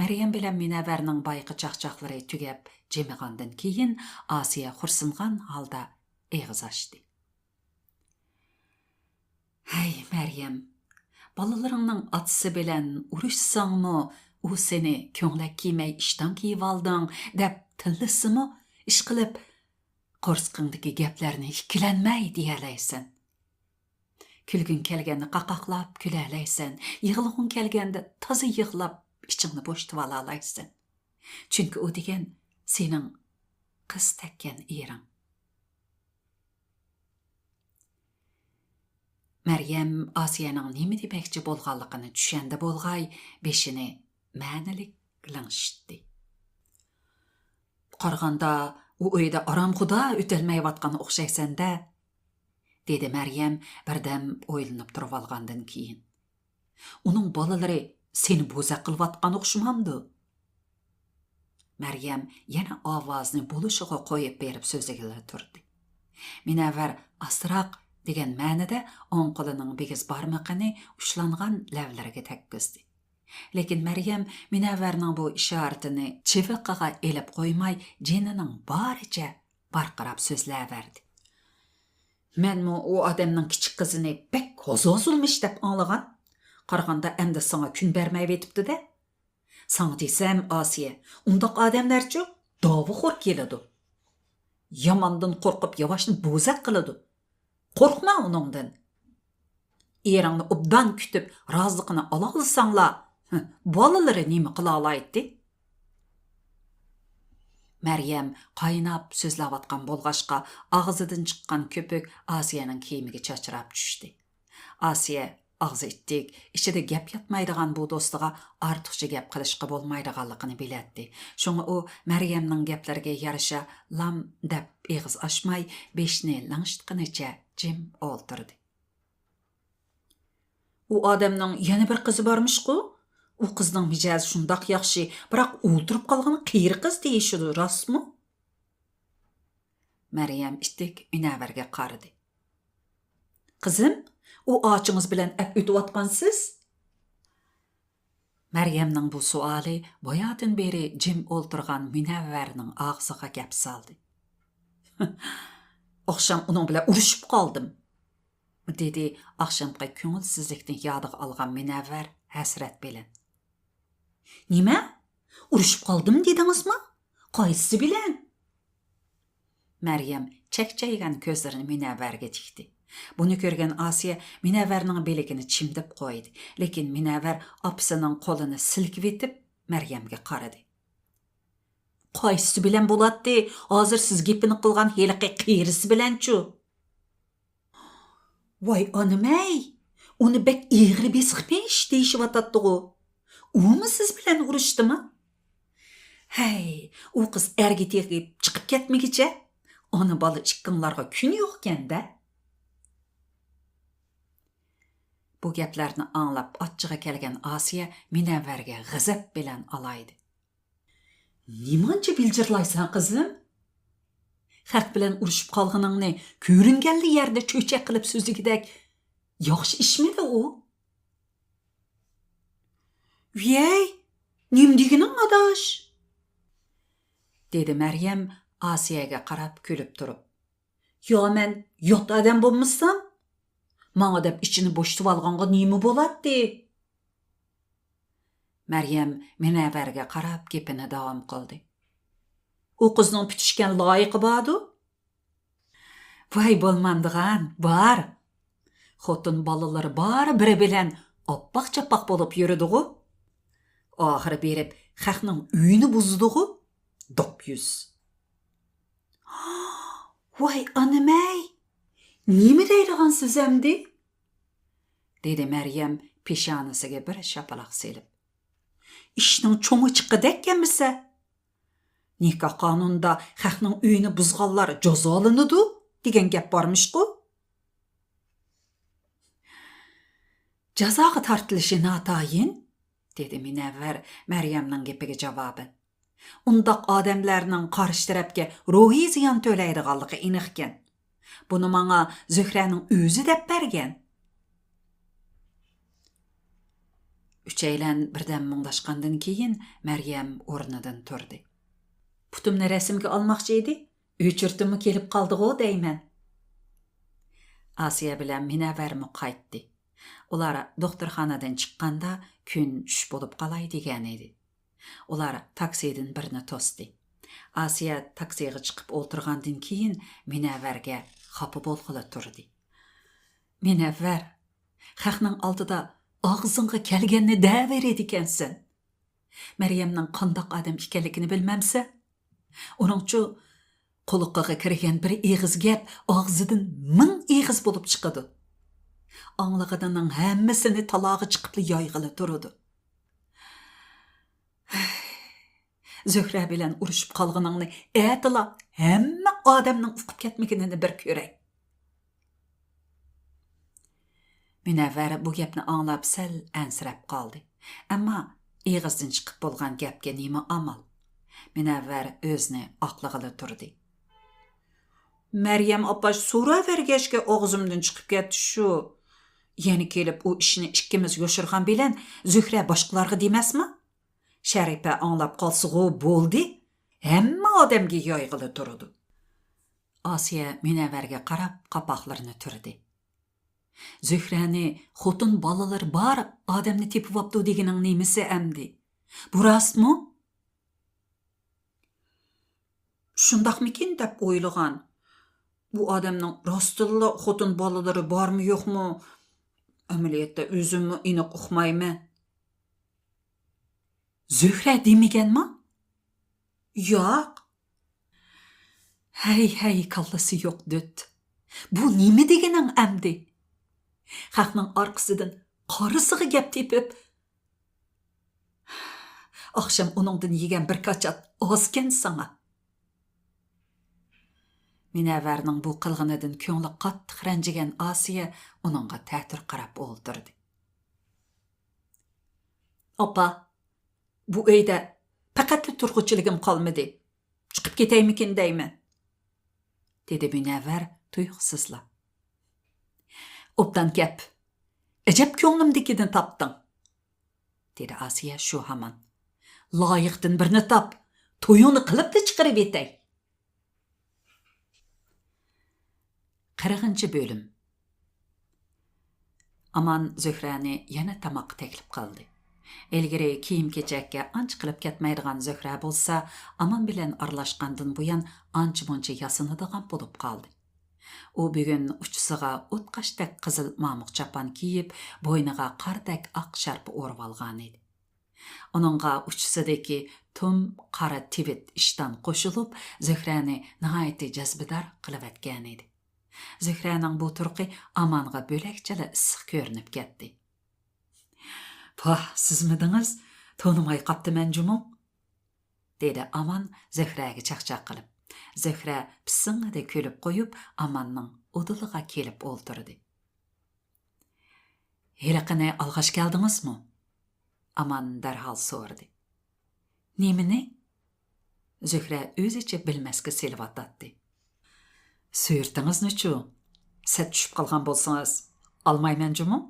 مەريەم بىلەن مۇنەۋۋەرنىڭ بايىقى چاقچاقلىرى تۈگەپ جىمىغاندىن كېيىن، ئاسىيە خورسۇنغان ھالدا ئېغىز ئاچتى. «ھەي، مەريەم، بالىلىرىڭنىڭ ئاتىسى بىلەن ئۇرۇشساڭمۇ، ئۇ سېنى كۆڭلەك كىيمەي ئىشتان كىيىۋالدىڭ دەپ تىللىسىمۇ، ئىشقىلىپ، قورسىقىڭدىكى گەپلەرنى ئىككىلەنمەي دېيەلەيسەن. كۈلگۈڭ كەلگەندە قاقاقلاپ كۈلەلەيسەن، يىغلىغۇڭ كەلگەندە تازا يىغلاپ ئىچىڭنى بوشىتىۋالالايسەن. چۈنكى ئۇ دېگەن سېنىڭ قىز تەككەن ئېرىڭ.» مەريەم ئاسىيەنىڭ نېمە دېمەكچى بولغانلىقىنى چۈشەندى بولغاي، بېشىنى مەنىلىك لىڭشىتتى. «قارىغاندا، ئۇ ئۆيدە ئارامخۇدا ئۆتەلمەيۋاتقان ئوخشايسەن-دە»، دېدى مەريەم بىردەم ئويلىنىپ تۇرۇۋالغاندىن كېيىن. «ئۇنىڭ بالىلىرى سېنى بوزەك قىلىۋاتقان ئوخشىمامدۇ؟» مەريەم يەنە ئاۋازىنى بولۇشىغا قويۇپ بېرىپ سۆزلىگىلى تۇردى. مۇنەۋۋەر «ئاستىراق» دېگەن مەنىدە ئوڭ قولىنىڭ بىگىز بارمىقىنى ئۇچلانغان لەۋلىرىگە تەگكۈزدى. لېكىن مەريەم مۇنەۋۋەرنىڭ بۇ ئىشارىتىنى چىۋىقىغا ئېلىپ قويماي، جېنىنىڭ بارىچە ۋارقىراپ سۆزلەۋەردى. «مەنمۇ ئۇ ئادەمنىڭ كىچىك قىزىنى بەك ھازازۇلمىش دەپ ئاڭلىغان. قارىغاندا ئەمدى ساڭا كۈن بەرمەيۋېتىپتۇ-دە. ساڭا دېسەم، ئاسىيە، ئۇنداق ئادەملەرچۇ داۋىخور كېلىدۇ. ياماندىن قورقۇپ ياۋاشنى بوزەك قىلىدۇ. قورقما ئۇنىڭدىن. ئېرىڭنى ئوبدان كۈتۈپ، رازىلىقىنى ئالالىساڭلا، ھە، بالىلىرى نېمە قىلالايتتى؟» مەريەم قايناپ سۆزلەۋاتقان بولغاچقا، ئاغزىدىن چىققان كۆپۈك ئاسىيەنىڭ كىيىمىگە چاچراپ چۈشتى. ئاسىيە ئاغزى ئىتتىك، ئىچىدە گەپ ياتمايدىغان بۇ دوستىغا ئارتۇقچە گەپ قىلىشقا بولمايدىغانلىقىنى بىلەتتى. شۇڭا ئۇ مەريەمنىڭ گەپلىرىگە يارىشا لام دەپ ئېغىز ئاچماي، بېشىنى لىڭشىتقىنىچە جىم ئولتۇردى. «ئۇ ئادەمنىڭ يەنە بىر قىزى بارمىشقۇ؟ ئۇ قىزنىڭ مىجەزى شۇنداق ياخشى، بىراق ئولتۇرۇپ قالغىنى قېرى قىز دېيىشىدۇ، راستمۇ؟» مەريەم ئىتتىك مۇنەۋۋەرگە قارىدى. «قىزىم، ئۇ ئاچىڭىز بىلەن ئەپ ئۆتۈۋاتقانسىز؟» مەريەمنىڭ بۇ سوئالى باياتىن بېرى جىم ئولتۇرغان مۇنەۋۋەرنىڭ ئاغزىغا گەپ سالدى. «ئاخشام ئۇنىڭ بىلەن ئۇرۇشۇپ قالدىم.» دېدى ئاخشامقى كۆڭۈلسىزلىكنى يادىغا ئالغان مۇنەۋۋەر ھەسرەت بىلەن. «نېمە؟ ئۇرۇشۇپ قالدىم دېدىڭىزمۇ؟ قايسىسى بىلەن؟» مەريەم چەكچەيگەن كۆزلىرىنى مۇنەۋۋەرگە تىكتى. بۇنى كۆرگەن ئاسىيە مۇنەۋۋەرنىڭ بىلىكىنى چىمدىپ قويدى. لېكىن مۇنەۋۋەر ئاپىسىنىڭ قولىنى سىلكىۋېتىپ مەريەمگە قارىدى. «قايسىسى بىلەن بولاتتى؟ ھازىر سىز گېپىنى قىلغان ھېلىقى قېرىسى بىلەنچۇ؟» «ۋاي ئانىمەي، ئۇنى بەك ئېغىر بېسىقمىش دېيىشىۋاتاتتىغۇ. ئۇمۇ سىز بىلەن ئۇرۇشتىما؟ ھەي، ئۇ قىز ئەرگە تېگىپ چىقىپ كەتمىگۈچە، ئانا بالا ئىككىڭلارغا كۈن يوقكەن-دە.» بۇ گەپلەرنى ئاڭلاپ ئاچچىقى كەلگەن ئاسىيە مۇنەۋۋەرگە غەزەپ بىلەن ئالايدى. «نېمانچە بىلجىرلايسەن، قىزىم؟ خەق بىلەن ئۇرۇشۇپ قالغىنىڭنى كۆرۈنگەنلا يەردە چۆچەك قىلىپ سۆزلىگۈدەك ياخشى ئىشمىدى ئۇ؟» «ۋىيەي، نېمە دېگىنىڭ، ئاداش؟» دېدى مەريەم ئاسىيەگە قاراپ كۈلۈپ تۇرۇپ. «يا مەن يات ئادەم بولمىسام، ماڭا دەپ ئىچىنى بوشىتىۋالغانغا نېمە بولاتتى؟» مەريەم مۇنەۋۋەرگە قاراپ گېپىنى داۋام قىلدى. «ئۇ قىزنىڭ پۈتۈشكەن لايىقى باردۇ؟» «ۋاي بولمامدىغان، بار. خوتۇن بالىلىرى بار بىرى بىلەن ئاپپاق-چاپپاق بولۇپ يۈرىدىغۇ. ئاخىرى بېرىپ خەقنىڭ ئۆيىنى بۇزىدىغۇ. دوپيۈز.» «ۋاي ئانىمەي، نېمە دەيدىغانسىز ئەمدى؟» دېدى مەريەم پېشانىسىگە بىر شاپىلاق سېلىپ. ئىشنىڭ چوڭى چىققىدەك ئەمىسە. نىكاھ قانۇنىدا خەقنىڭ ئۆيىنى بۇزغانلار جازالىنىدۇ دېگەن گەپ بارمىشقۇ؟ جازاغا تارتىلىشى ناتايىن، دېدى مۇنەۋۋەر مەريەمنىڭ گېپىگە جاۋابەن. ئۇنداق ئادەملەرنىڭ قارشى تەرەپكە روھىي زىيان تۆلەيدىغانلىقى ئېنىقكەن. بۇنى ماڭا زۆھرەنىڭ ئۆزى دەپ بەرگەن. ئۈچەيلەن بىردەم مۇڭداشقاندىن كېيىن مەريەم ئورنىدىن تۇردى. پۇتۇمنى رەسىمگە ئالماقچى ئىدى، ئۆچۈرتۈممۇ كېلىپ قالدىغۇ دەيمەن. ئاسىيە بىلەن مۇنەۋۋەرمۇ قايتتى. ئۇلار دوختۇرخانىدىن چىققاندا كۈن چۈش بولۇپ قالاي دېگەن ئىدى. ئۇلار تاكسىدىن بىرنى توستى. ئاسىيە تاكسىغا چىقىپ ئولتۇرغاندىن كېيىن مۇنەۋۋەرگە خاپا بولغىلى تۇردى. مۇنەۋۋەر، خەقنىڭ ئالدىدا ئاغزىڭغا كەلگەننى دەۋېرىدىكەنسەن. مەريەمنىڭ قانداق ئادەم ئىكەنلىكىنى بىلمەمسەن؟ ئۇنىڭچۇ، قۇلىقىغا كىرگەن بىر ئېغىز گەپ ئاغزىدىن مىڭ ئېغىز بولۇپ چىقىدۇ. ئاڭلىغىنىنىڭ ھەممىسىنى تالاغا چىقىپلا يايغىلى تۇرىدۇ. زۆھرە بىلەن ئۇرۇشۇپ قالغىنىڭنى ئەتىلا ھەممە ئادەمنىڭ ئۇقۇپ كەتمىگىنىنى بىر كۆرەي. مۇنەۋۋەر بۇ گەپنى ئاڭلاپ سەل ئەنسىرەپ قالدى. ئەمما ئېغىزدىن چىقىپ بولغان گەپكە نېمە ئامال؟ مۇنەۋۋەر ئۆزىنى ئاقلىغىلى تۇردى. مەريەم ئاپا سوراۋەرگەچكە ئاغزىمدىن چىقىپ كەتتى شۇ. يەنە كېلىپ ئۇ ئىشنى ئىككىمىز يوشۇرغان بىلەن زۆھرە باشقىلارغا دېمەسمۇ؟ شەرىپە ئاڭلاپ قالسىغۇ بولدى، ھەممە ئادەمگە يايغىلى تۇرىدۇ. ئاسىيە مۇنەۋۋەرگە قاراپ قاپاقلىرىنى تۈردى. زۆھرەنى خوتۇن بالىلىرى بار ئادەمنى تېپىۋاپتۇ دېگىنىڭ نېمىسى ئەمدى؟ بۇ راستمۇ؟ شۇنداقمىكىن دەپ ئويلىغان. بۇ ئادەمنىڭ راستتىنلا خوتۇن بالىلىرى بارمۇ يوقمۇ؟ ئەمەلىيەتتە ئۆزۈممۇ ئېنىق ئۇقمايمەن. زۆھرە دېمىگەنما؟ ياق. ھەي، ھەي، كاللىسى يوق دۆت. بۇ نېمە دېگىنىڭ ئەمدى؟ خەقنىڭ ئارقىسىدىن قارىسىغا گەپ تېپىپ، ئاخشام ئۇنىڭدىن يېگەن بىر كاچات ئازكەن ساڭا. مۇنەۋۋەرنىڭ بۇ قىلغىنىدىن كۆڭلى قاتتىق رەنجىگەن ئاسىيە ئۇنىڭغا تەتۈر قاراپ ئولتۇردى. ئاپا، بۇ ئۆيدە پەقەتلا تۇرغۇچىلىكىم قالمىدى. چىقىپ كېتەيمىكىن دەيمەن، دېدى مۇنەۋۋەر تۇيۇقسىزلا. ئوبدان گەپ. ئەجەب كۆڭلۈمدىكىنى تاپتىڭ، دېدى ئاسىيە شۇ ھامان. لايىقتىن بىرنى تاپ، تويۇڭنى قىلىپلا چىقىرىۋېتەي. قىرىقىنچى بۆلۈم. ئامان زۆھرەنى يەنە تاماققا تەكلىپ قىلدى. ئىلگىرى كىيىم-كېچەككە ئانچە قىلىپ كەتمەيدىغان زۆھرە بولسا، ئامان بىلەن ئارىلاشقاندىن بۇيان ئانچە-مۇنچە ياسىنىدىغان بولۇپ قالدى. ئۇ بۈگۈن ئۇچىسىغا ئوتقاشتەك قىزىل مامۇق چاپان كىيىپ، بوينىغا قاردەك ئاق شارپا ئورىۋالغانىدى. ئۇنىڭغا ئۇچىسىدىكى تۇم قارا تىۋىت ئىشتان قوشۇلۇپ، زۆھرەنى ناھايىتى جەزبىدار قىلىۋەتكەنىدى. زۆھرەنىڭ بۇ تۇرقى ئامانغا بۆلەكچىلا ئىسسىق كۆرۈنۈپ كەتتى. پاھ، سىزمىدىڭىز؟ تونۇماي قاپتىمەن جۇمۇ، دېدى ئامان زۆھرەگە چاقچاق قىلىپ. زۆھرە پىسسىڭىدە كۈلۈپ قويۇپ، ئاماننىڭ ئۇدۇلىغا كېلىپ ئولتۇردى. ھېلىقىنى ئالغاچ كەلدىڭىزمۇ؟ ئامان دەرھال سورىدى. نېمىنى؟ زۆھرە ئۆزىچە بىلمەسكە سېلىۋاتاتتى. سۈرىتىڭىزنىچۇ؟ سەت چۈشۈپ قالغان بولسىڭىز، ئالمايمەن جۇمۇ؟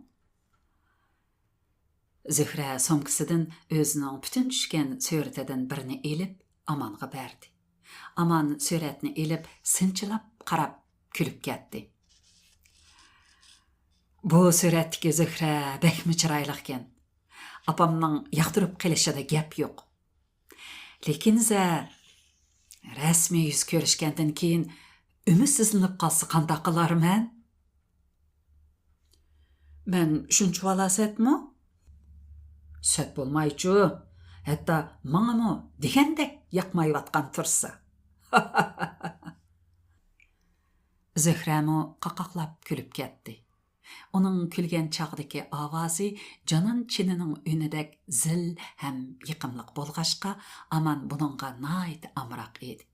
زۆھرە سومكىسىدىن ئۆزىنىڭ پۈتۈن چۈشكەن سۈرىتىدىن بىرنى ئېلىپ، ئامانغا بەردى. ئامان سۈرەتنى ئېلىپ، سىنچىلاپ قاراپ، كۈلۈپ كەتتى. بۇ سۈرەتتىكى زۆھرە بەكمۇ چىرايلىقكەن. ئاپامنىڭ ياقتۇرۇپ قېلىشىدا گەپ يوق. لېكىن زە، رەسمىي يۈز كۆرۈشكەندىن كېيىن ئۈمىدسىزلىنىپ قالسا قانداق قىلارمەن؟ مەن شۇنچىۋالا سەتمۇ؟ سەت بولمايچۇ، ھەتتا ماڭىمۇ دېگەندەك ياقمايۋاتقان تۇرسا. زۆھرەمۇ قاقاقلاپ كۈلۈپ كەتتى. ئۇنىڭ كۈلگەن چاغدىكى ئاۋازى جانان چېنىنىڭ ئۈنىدەك زىل ھەم يېقىملىق بولغاچقا، ئامان بۇنىڭغا ناھايىتى ئامراق ئىدى.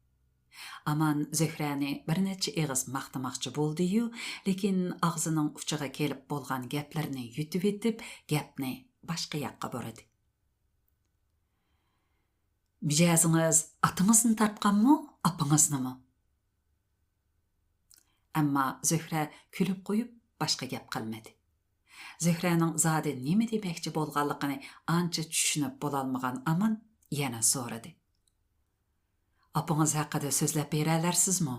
ئامان زۆھرەنى بىر نەچچە ئېغىز ماختىماقچى بولدى-يۇ، لېكىن ئاغزىنىڭ ئۇچىغا كېلىپ بولغان گەپلىرىنى يۇتۇۋېتىپ، گەپنى باشقا ياققا بۇرىدى. «مىجەزىڭىز ئاتىڭىزنى تارتقانمۇ، ئاپىڭىزنىمۇ؟» ئەمما زۆھرە كۈلۈپ قويۇپ، باشقا گەپ قىلمىدى. زۆھرەنىڭ زادى نېمە دېمەكچى بولغانلىقىنى ئانچە چۈشىنىپ بولالمىغان ئامان يەنە سورىدى: «ئاپىڭىز ھەققىدە سۆزلەپ بېرەلەرسىزمۇ؟»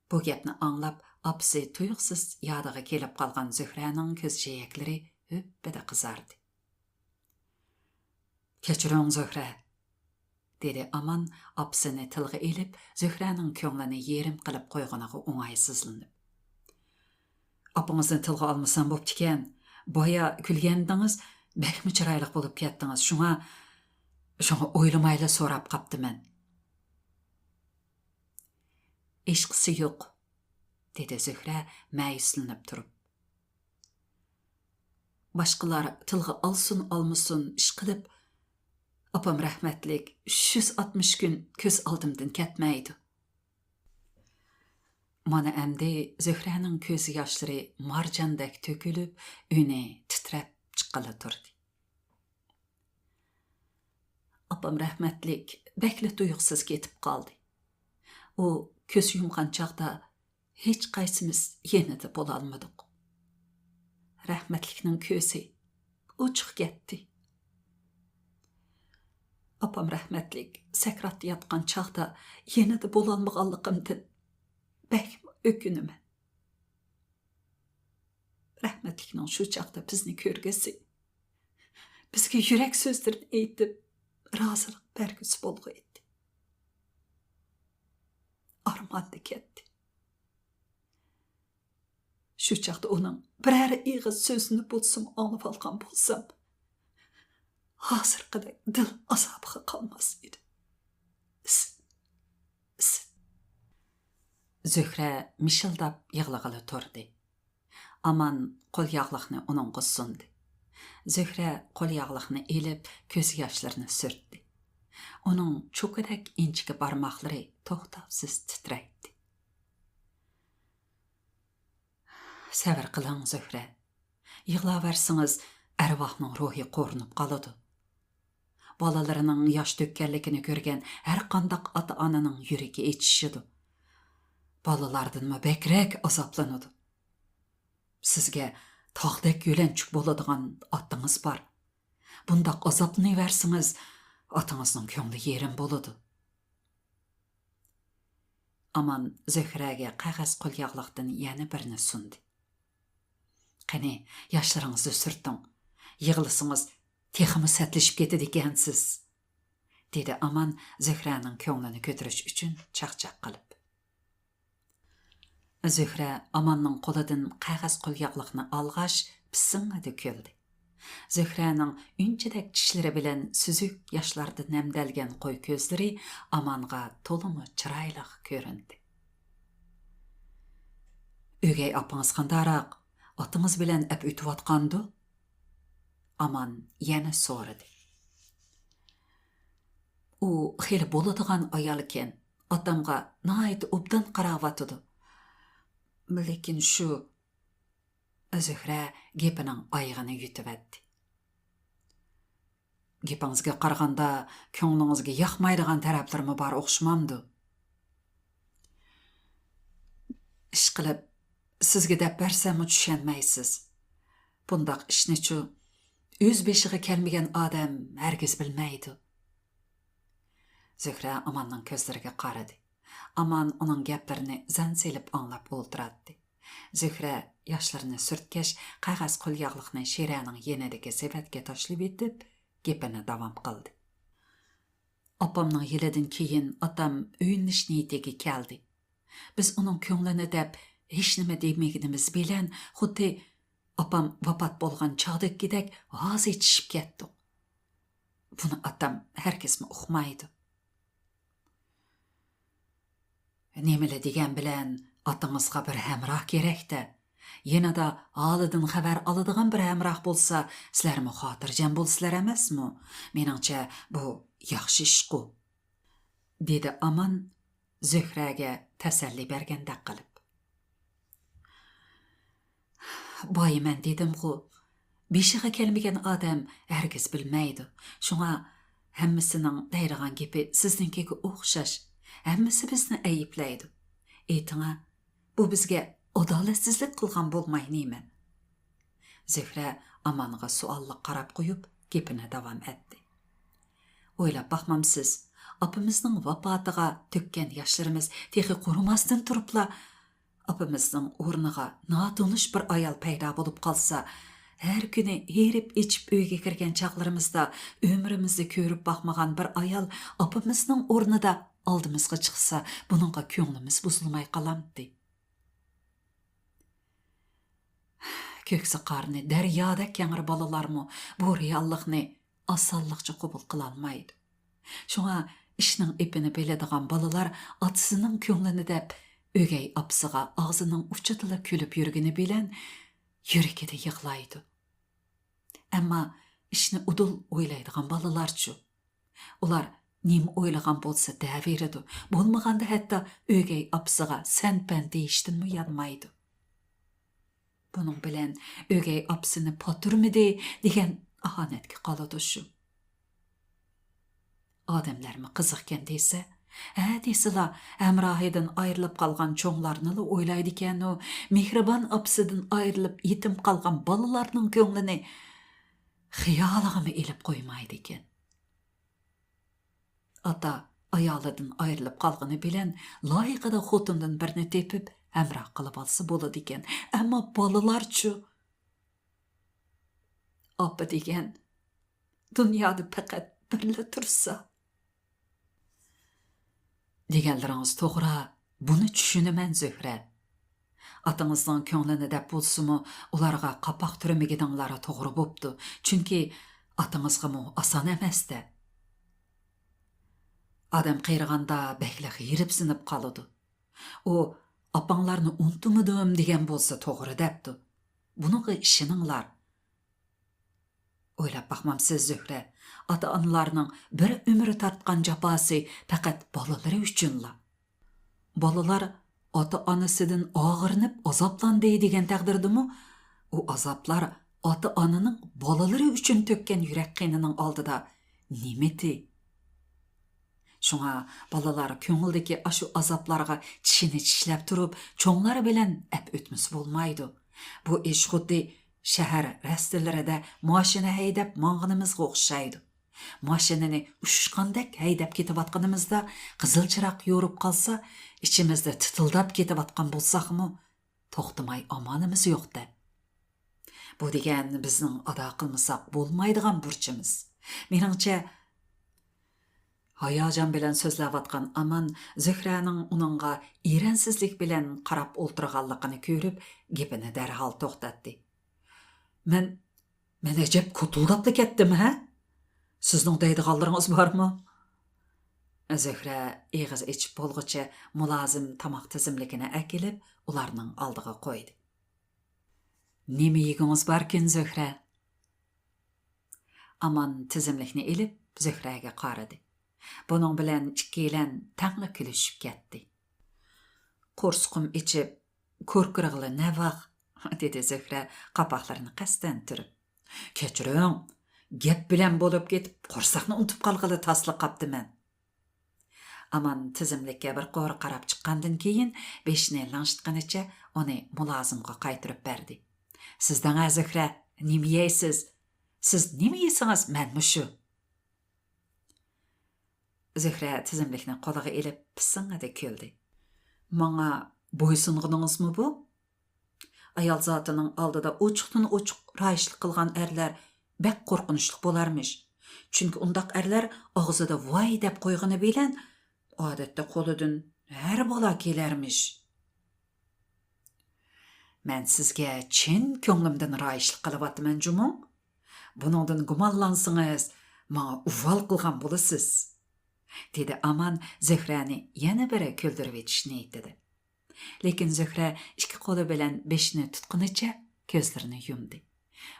بۇ گەپنى ئاڭلاپ، ئاپىسى تۇيۇقسىز يادىغا كېلىپ قالغان زۆھرەنىڭ كۆز جىيەكلىرى ھۈپپىدە قىزاردى. «كەچۈرۈڭ، زۆھرە»، دېدى ئامان ئاپىسىنى تىلغا ئېلىپ، زۆھرەنىڭ كۆڭلىنى يېرىم قىلىپ قويغىنىغا ئوڭايسىزلىنىپ. «ئاپىڭىزنى تىلغا ئالمىسام بوپتىكەن. بايا كۈلگەنىدىڭىز، بەكمۇ چىرايلىق بولۇپ كەتتىڭىز. شۇڭا، شۇڭا ئويلىمايلا سوراپ قاپتىمەن.» «ھېچقىسى يوق»، دېدى زۆھرە مەيۈسلىنىپ تۇرۇپ. «باشقىلار تىلغا ئالسۇن ئالمىسۇن، ئىشقىلىپ، ئاپام رەھمەتلىك ئۈچ يۈز ئاتمىش كۈن كۆز ئالدىمدىن كەتمەيدۇ.» مانا ئەمدى زۆھرەنىڭ كۆز ياشلىرى مارجاندەك تۆكۈلۈپ، ئۈنى تىترەپ چىققىلى تۇردى. «ئاپام رەھمەتلىك بەكلا تۇيۇقسىز كېتىپ قالدى. ئۇ كۆز يۇمغان چاغدا ھېچقايسىمىز يېنىدا بولالمىدۇق. رەھمەتلىكنىڭ كۆزى ئوچۇق كەتتى. ئاپام رەھمەتلىك سەكراتتا ياتقان چاغدا يېنىدا بولالمىغانلىقىمدىن بەكمۇ ئۆكۈنىمەن. رەھمەتلىكنىڭ شۇ چاغدا بىزنى كۆرگۈسى، بىزگە يۈرەك سۆزلىرىنى ئېيتىپ، رازىلىق بەرگۈسى بولغۇ ئىدى. ئارماندا كەتتى. شۇ چاغدا ئۇنىڭ بىرەر ئېغىز سۆزىنى بولسىمۇ ئاڭلىۋالغان بولسام، ھازىرقىدەك دىل ئازابىغا قالماس ئىدىم.» «ئىسىت، ئىسىت.» زۆھرە مىشىلداپ يىغلىغىلى تۇردى. ئامان قول ياغلىقنى ئۇنىڭغا سۇندى. زۆھرە قول ياغلىقنى ئېلىپ، كۆز ياشلىرىنى سۈرتتى. ئۇنىڭ چوكىدەك ئىنچىكە بارماقلىرى توختاۋسىز تىترەيتتى. «سەۋر قىلىڭ، زۆھرە. يىغلاۋەرسىڭىز، ئەرۋاھنىڭ روھى قورۇنۇپ قالىدۇ. بالىلىرىنىڭ ياش تۆككەنلىكىنى كۆرگەن ھەرقانداق ئاتا-ئانىنىڭ يۈرىكى ئېچىشىدۇ. بالىلاردىنمۇ بەكرەك ئازابلىنىدۇ. سىزگە تاغدەك يۆلەنچۈك بولىدىغان ئاتىڭىز بار. بۇنداق ئازابلىنىۋەرسىڭىز، ئاتىڭىزنىڭ كۆڭلى يېرىم بولىدۇ.» ئامان زۆھرەگە قەغەز قولياغلىقتىن يەنە بىرنى سۇندى. «قېنى، ياشلىرىڭىزنى سۈرتۈڭ. يىغلىسىڭىز، تېخىمۇ سەتلىشىپ كېتىدىكەنسىز»، دېدى ئامان زۆھرەنىڭ كۆڭلىنى كۆتۈرۈش ئۈچۈن چاقچاق قىلىپ. زۆھرە ئاماننىڭ قولىدىن قەغەز قولياغلىقنى ئالغاچ، پىسىڭڭىدە كۈلدى. زۆھرەنىڭ ئۈنچىدەك چىشلىرى بىلەن سۈزۈك ياشلاردا نەمدەلگەن قوي كۆزلىرى ئامانغا تولىمۇ چىرايلىق كۆرۈندى. «ئۆگەي ئاپىڭىز قانداقراق؟ ئاتىڭىز بىلەن ئەپ ئۆتۈۋاتقاندۇ؟» ئامان يەنە سورىدى. «ئۇ خېلى بولىدىغان ئايالكەن، ئاتامغا ناھايىتى ئوبدان قاراۋاتىدۇ. لېكىن شۇ...» زۆھرە گېپىنىڭ ئايىغىنى يۇتۇۋەتتى. «گېپىڭىزگە قارىغاندا، كۆڭلىڭىزگە ياقمايدىغان تەرەپلىرىمۇ بار ئوخشىمامدۇ؟» «ئىشقىلىپ، سىزگە دەپ بەرسەممۇ چۈشەنمەيسىز. بۇنداق ئىشنىچۇ، ئۆز بېشىغا كەلمىگەن ئادەم ھەرگىز بىلمەيدۇ.» زۆھرە ئاماننىڭ كۆزلىرىگە قارىدى. ئامان ئۇنىڭ گەپلىرىنى زەن سېلىپ ئاڭلاپ ئولتۇراتتى. زۆھرە ياشلىرىنى سۈرتكەچ، قەغەز قولياغلىقنى شىرەنىڭ يېنىدىكى سېۋەتكە تاشلىۋېتىپ، گېپىنى داۋام قىلدى. «ئاپامنىڭ ھېلىدىن كېيىن ئاتام ئۆيلىنىش نىيىتىگە كەلدى. بىز ئۇنىڭ كۆڭلىنى دەپ ھېچنېمە دېمىگىنىمىز بىلەن، خۇددى ئاپام ۋاپات بولغان چاغدىكىدەك ھازا ئېچىشىپ كەتتۇق. بۇنى ئاتام ھەرگىزمۇ ئۇقمايدۇ.» «نېمىلا دېگەن بىلەن ئاتىڭىزغا بىر ھەمراھ كېرەك-دە. يېنىدا ھالىدىن خەۋەر ئالىدىغان بىر ھەمراھ بولسا، سىلەرمۇ خاتىرجەم بولىسىلەر ئەمەسمۇ؟ مېنىڭچە، بۇ ياخشى ئىشقۇ، دېدى ئامان زۆھرەگە تەسەللى بەرگەندەك قىلىپ. بايىمەن دېدىمغۇ، بېشىغا كەلمىگەن ئادەم ھەرگىز بىلمەيدۇ. شۇڭا ھەممىسىنىڭ دەيدىغان گېپى سىزنىڭكىگە ئوخشاش. ھەممىسى بىزنى ئەيىبلەيدۇ. ئېيتىڭا، بۇ بىزگە ئادالەتسىزلىك قىلغان بولماي نېمە؟ زۆھرە ئامانغا سوئاللىق قاراپ قويۇپ، گېپىنى داۋام ئەتتى. ئويلاپ باقمامسىز، ئاپىمىزنىڭ ۋاپاتىغا تۆككەن ياشلىرىمىز تېخى قۇرۇماستىن تۇرۇپلا، ئاپىمىزنىڭ ئورنىغا ناتونۇش بىر ئايال پەيدا بولۇپ قالسا، ھەر كۈنى ھېرىپ ئېچىپ ئۆيگە كىرگەن چاغلىرىمىزدا ئۆمرىمىزدە كۆرۈپ باقمىغان بىر ئايال ئاپىمىزنىڭ ئورنىدا ئالدىمىزغا چىقسا، بۇنىڭغا كۆڭلىمىز بۇزۇلماي قالامتى؟ كۆكسى قارنى دەريادەك كەڭرى بالىلارمۇ بۇ رېئاللىقنى ئاسانلىقچە قوبۇل قىلالمايدۇ. شۇڭا ئىشنىڭ ئېپىنى بىلىدىغان بالىلار ئاتىسىنىڭ كۆڭلىنى دەپ، ئۆگەي ئاپىسىغا ئاغزىنىڭ ئۇچىدىلا كۈلۈپ يۈرگىنى بىلەن يۈرىكىدە يىغلايدۇ. ئەمما ئىشنى ئۇدۇل ئويلايدىغان بالىلارچۇ؟ ئۇلار نېمە ئويلىغان بولسا دەۋېرىدۇ. بولمىغاندا ھەتتا ئۆگەي ئاپىسىغا سەن-پەن دېيىشتىنمۇ يانمايدۇ. بۇنىڭ بىلەن ئۆگەي ئاپىسىنى پاتۇرمىدى دېگەن ئاھانەتكە قالىدۇ شۇ. ئادەملەرمۇ قىزىقكەن دېسە، ھە دېسىلا، ھەمراھىدىن ئايرىلىپ قالغان چوڭلارنىلا ئويلايدىكەنۇ، مېھرىبان ئاپىسىدىن ئايرىلىپ يېتىم قالغان بالىلارنىڭ كۆڭلىنى خىيالىغىمۇ ئېلىپ قويمايدىكەن. ئاتا ئايالىدىن ئايرىلىپ قالغىنى بىلەن لايىقىدا خوتۇندىن بىرنى تېپىپ ھەمراھ قىلىۋالسا بولىدىكەن. ئەمما بالىلارچۇ؟ ئاپا دېگەن دۇنيادا پەقەت بىرلا تۇرسا. دېگەنلىرىڭىز توغرا، بۇنى چۈشىنىمەن زۆھرە. ئاتىڭىزنىڭ كۆڭلىنى دەپ بولسىمۇ، ئۇلارغا قاپاق تۈرمىگىنىڭلار توغرا بوپتۇ. چۈنكى ئاتىڭىزغىمۇ ئاسان ئەمەستە. ئادەم قېرىغاندا بەكلا غېرىبسىنىپ قالىدۇ. ئۇ ئاپاڭلارنى ئۇنتۇمىدىم دېگەن بولسا توغرا دەپتۇ. بۇنىڭغا ئىشىنىڭلار. ئويلاپ باقمامسىز زۆھرە؟ ئاتا-ئانىلارنىڭ بىر ئۆمۈر تارتقان جاپاسى پەقەت بالىلىرى ئۈچۈنلا. بالىلار ئاتا-ئانىسىدىن ئاغرىنىپ ئازابلاندى دېگەن تەقدىردىمۇ، ئۇ ئازابلار ئاتا-ئانىنىڭ بالىلىرى ئۈچۈن تۆككەن يۈرەك قېنىنىڭ ئالدىدا نېمىتى؟ شۇڭا بالىلار كۆڭلىدىكى ئاشۇ ئازابلارغا چىشىنى چىشلەپ تۇرۇپ، چوڭلار بىلەن ئەپ ئۆتمىسە بولمايدۇ. بۇ ئىش خۇددى شەھەر رەستىلىرىدە ماشىنا ھەيدەپ ماڭغىنىمىزغا ئوخشايدۇ. ماشىنىنى ئۇچۇشقاندەك ھەيدەپ كېتىۋاتقىنىمىزدا، قىزىل چىراغ يورۇپ قالسا، ئىچىمىزدە تىتىلداپ كېتىۋاتقان بولساقمۇ، توختىماي ئامالىمىز يوق-دە. بۇ دېگەن بىزنىڭ ئادا قىلمىساق بولمايدىغان بۇرچىمىز. مېنىڭچە، ھاياجان بىلەن سۆزلەۋاتقان ئامان زۆھرەنىڭ ئۇنىڭغا ئېرەنسىزلىك بىلەن قاراپ ئولتۇرغانلىقىنى كۆرۈپ، گېپىنى دەرھال توختاتتى. مەن، مەن ئەجەب كوتۇلداپلا كەتتىم، ھە؟ سىزنىڭ دەيدىغانلىرىڭىز بارمۇ؟ زۆھرە ئېغىز ئېچىپ بولغۇچە مۇلازىم تاماق تىزىملىكىنى ئەكېلىپ، ئۇلارنىڭ ئالدىغا قويدى. نېمە يېگۈڭىز باركىن، زۆھرە؟ ئامان تىزىملىكنى ئېلىپ، زۆھرەگە قارىدى. بۇنىڭ بىلەن ئىككىيلەن تەڭلا كۈلۈشۈپ كەتتى. قورسىقىم ئېچىپ، كوركىرىغىلى نەۋاق، دېدى زۆھرە قاپاقلىرىنى قەستەن تۈرۈپ. كەچۈرۈڭ، گەپ بىلەن بولۇپ كېتىپ، قورساقنى ئۇنتۇپ قالغىلى تاسلا قاپتىمەن. ئامان تىزىملىككە بىر قۇر قاراپ چىققاندىن كېيىن، بېشىنى لىڭشىتقىنىچە ئۇنى مۇلازىمغا قايتۇرۇپ بەردى. سىز دەڭە، زۆھرە، نېمە يەيسىز؟ سىز نېمە يېسىڭىز، مەنمۇ شۇ. زۆھرە تىزىملىكنى قولىغا ئېلىپ، پىسسىڭىدە كۈلدى. ماڭا بويسۇنغىنىڭىزمۇ بۇ؟ ئايال زاتىنىڭ ئالدىدا ئوچۇقتىن ئوچۇق رايىشلىق قىلغان ئەرلەر بەك قورقۇنچلۇق بولارمىش. چۈنكى ئۇنداق ئەرلەر ئاغزىدا ۋاي دەپ قويغىنى بىلەن، ئادەتتە قولىدىن ھەر بالا كېلەرمىش. مەن سىزگە چىن كۆڭلۈمدىن رايىشلىق قىلىۋاتىمەن جۇمۇ. بۇنىڭدىن گۇمانلانسىڭىز، ماڭا ئۇۋال قىلغان بولىسىز، دېدى ئامان زۆھرەنى يەنە بىر كۈلدۈرۈۋېتىش نىيىتىدە. لېكىن زۆھرە ئىككى قولى بىلەن بېشىنى تۇتقىنىچە كۆزلىرىنى يۇمدى.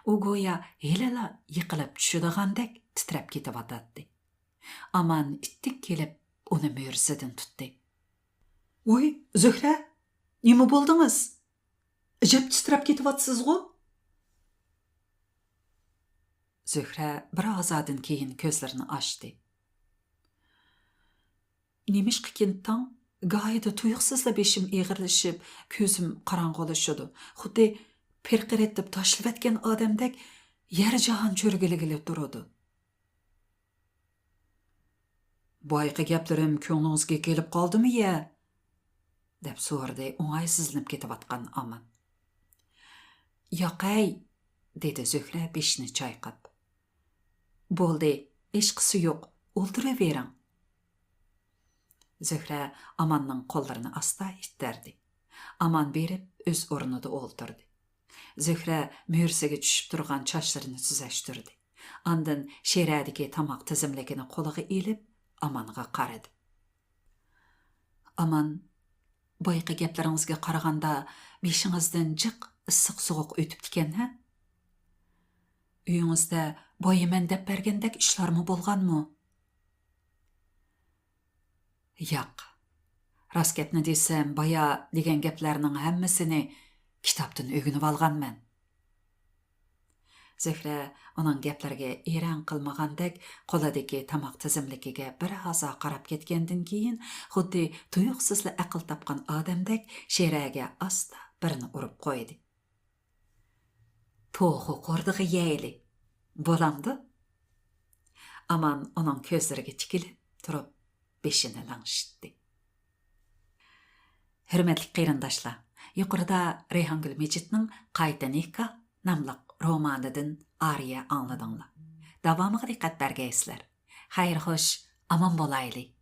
ئۇ گويا ھېلىلا يىقىلىپ چۈشىدىغاندەك تىترەپ كېتىۋاتاتتى. ئامان ئىتتىك كېلىپ ئۇنى مۈرىسىدىن تۇتتى. ۋوي، زۆھرە، نېمە بولدىڭىز؟ ئەجەب تىترەپ كېتىۋاتىسىزغۇ؟ زۆھرە بىر ھازادىن كېيىن كۆزلىرىنى ئاچتى. نېمىشقىكىن تاڭ گاھىدا تۇيۇقسىزلا بېشىم ئېغىرلىشىپ، كۆزۈم قاراڭغۇلىشىدۇ. خۇددى پىرقىرىتىپ تاشلىۋەتكەن ئادەمدەك يەر جاھان چۆرگىلىگىلى تۇرىدۇ. بايىقى گەپلىرىم كۆڭلىڭىزگە كېلىپ قالدىمۇ يە؟ دەپ سورىدى ئوڭايسىزلىنىپ كېتىۋاتقان ئامان. ياقەي، دېدى زۆھرە بېشىنى چايقاپ. بولدى، ھېچقىسى يوق، ئولتۇرۇۋېرىڭ. زۆھرە ئاماننىڭ قوللىرىنى ئاستا ئىتتەردى. ئامان بېرىپ ئۆز ئورنىدا ئولتۇردى. زۆھرە مۈرىسىگە چۈشۈپ تۇرغان چاچلىرىنى تۈزەشتۈردى. ئاندىن شىرەدىكى تاماق تىزىملىكىنى قولىغا ئېلىپ، ئامانغا قارىدى. ئامان، بايىقى گەپلىرىڭىزگە قارىغاندا، بېشىڭىزدىن جىق ئىسسىق سوغۇق ئۆتۈپتىكەن، ھە؟ ئۆيىڭىزدە بايىمەن دەپ بەرگەندەك ئىشلارمۇ بولغانمۇ؟ ياق. راست گەپنى دېسەم، بايا دېگەن گەپلەرنىڭ ھەممىسىنى كىتابتىن ئۆگىنىۋالغانمەن. زۆھرە ئۇنىڭ گەپلىرىگە ئېرەن قىلمىغاندەك قولىدىكى تاماق تىزىملىكىگە بىر ھازا قاراپ كەتكەندىن كېيىن، خۇددى تۇيۇقسىزلا ئەقىل تاپقان ئادەمدەك شىرەگە ئاستا بىرنى ئۇرۇپ قويدى. توخۇ قوردىغى يەيلى. بولامدۇ؟ ئامان ئۇنىڭ كۆزلىرىگە تىكىلىپ تۇرۇپ، بېشىنى لىڭشىتتى. ھۆرمەتلىك قېرىنداشلار، يۇقىرىدا رەيھانگۈل مىجىتنىڭ قايتا نىكاھ ناملىق رومانىدىن ئارىيە ئاڭلىدىڭلار. داۋامىغا دىققەت بەرگەيسىلەر. خەير خوش، ئامان بولايلى.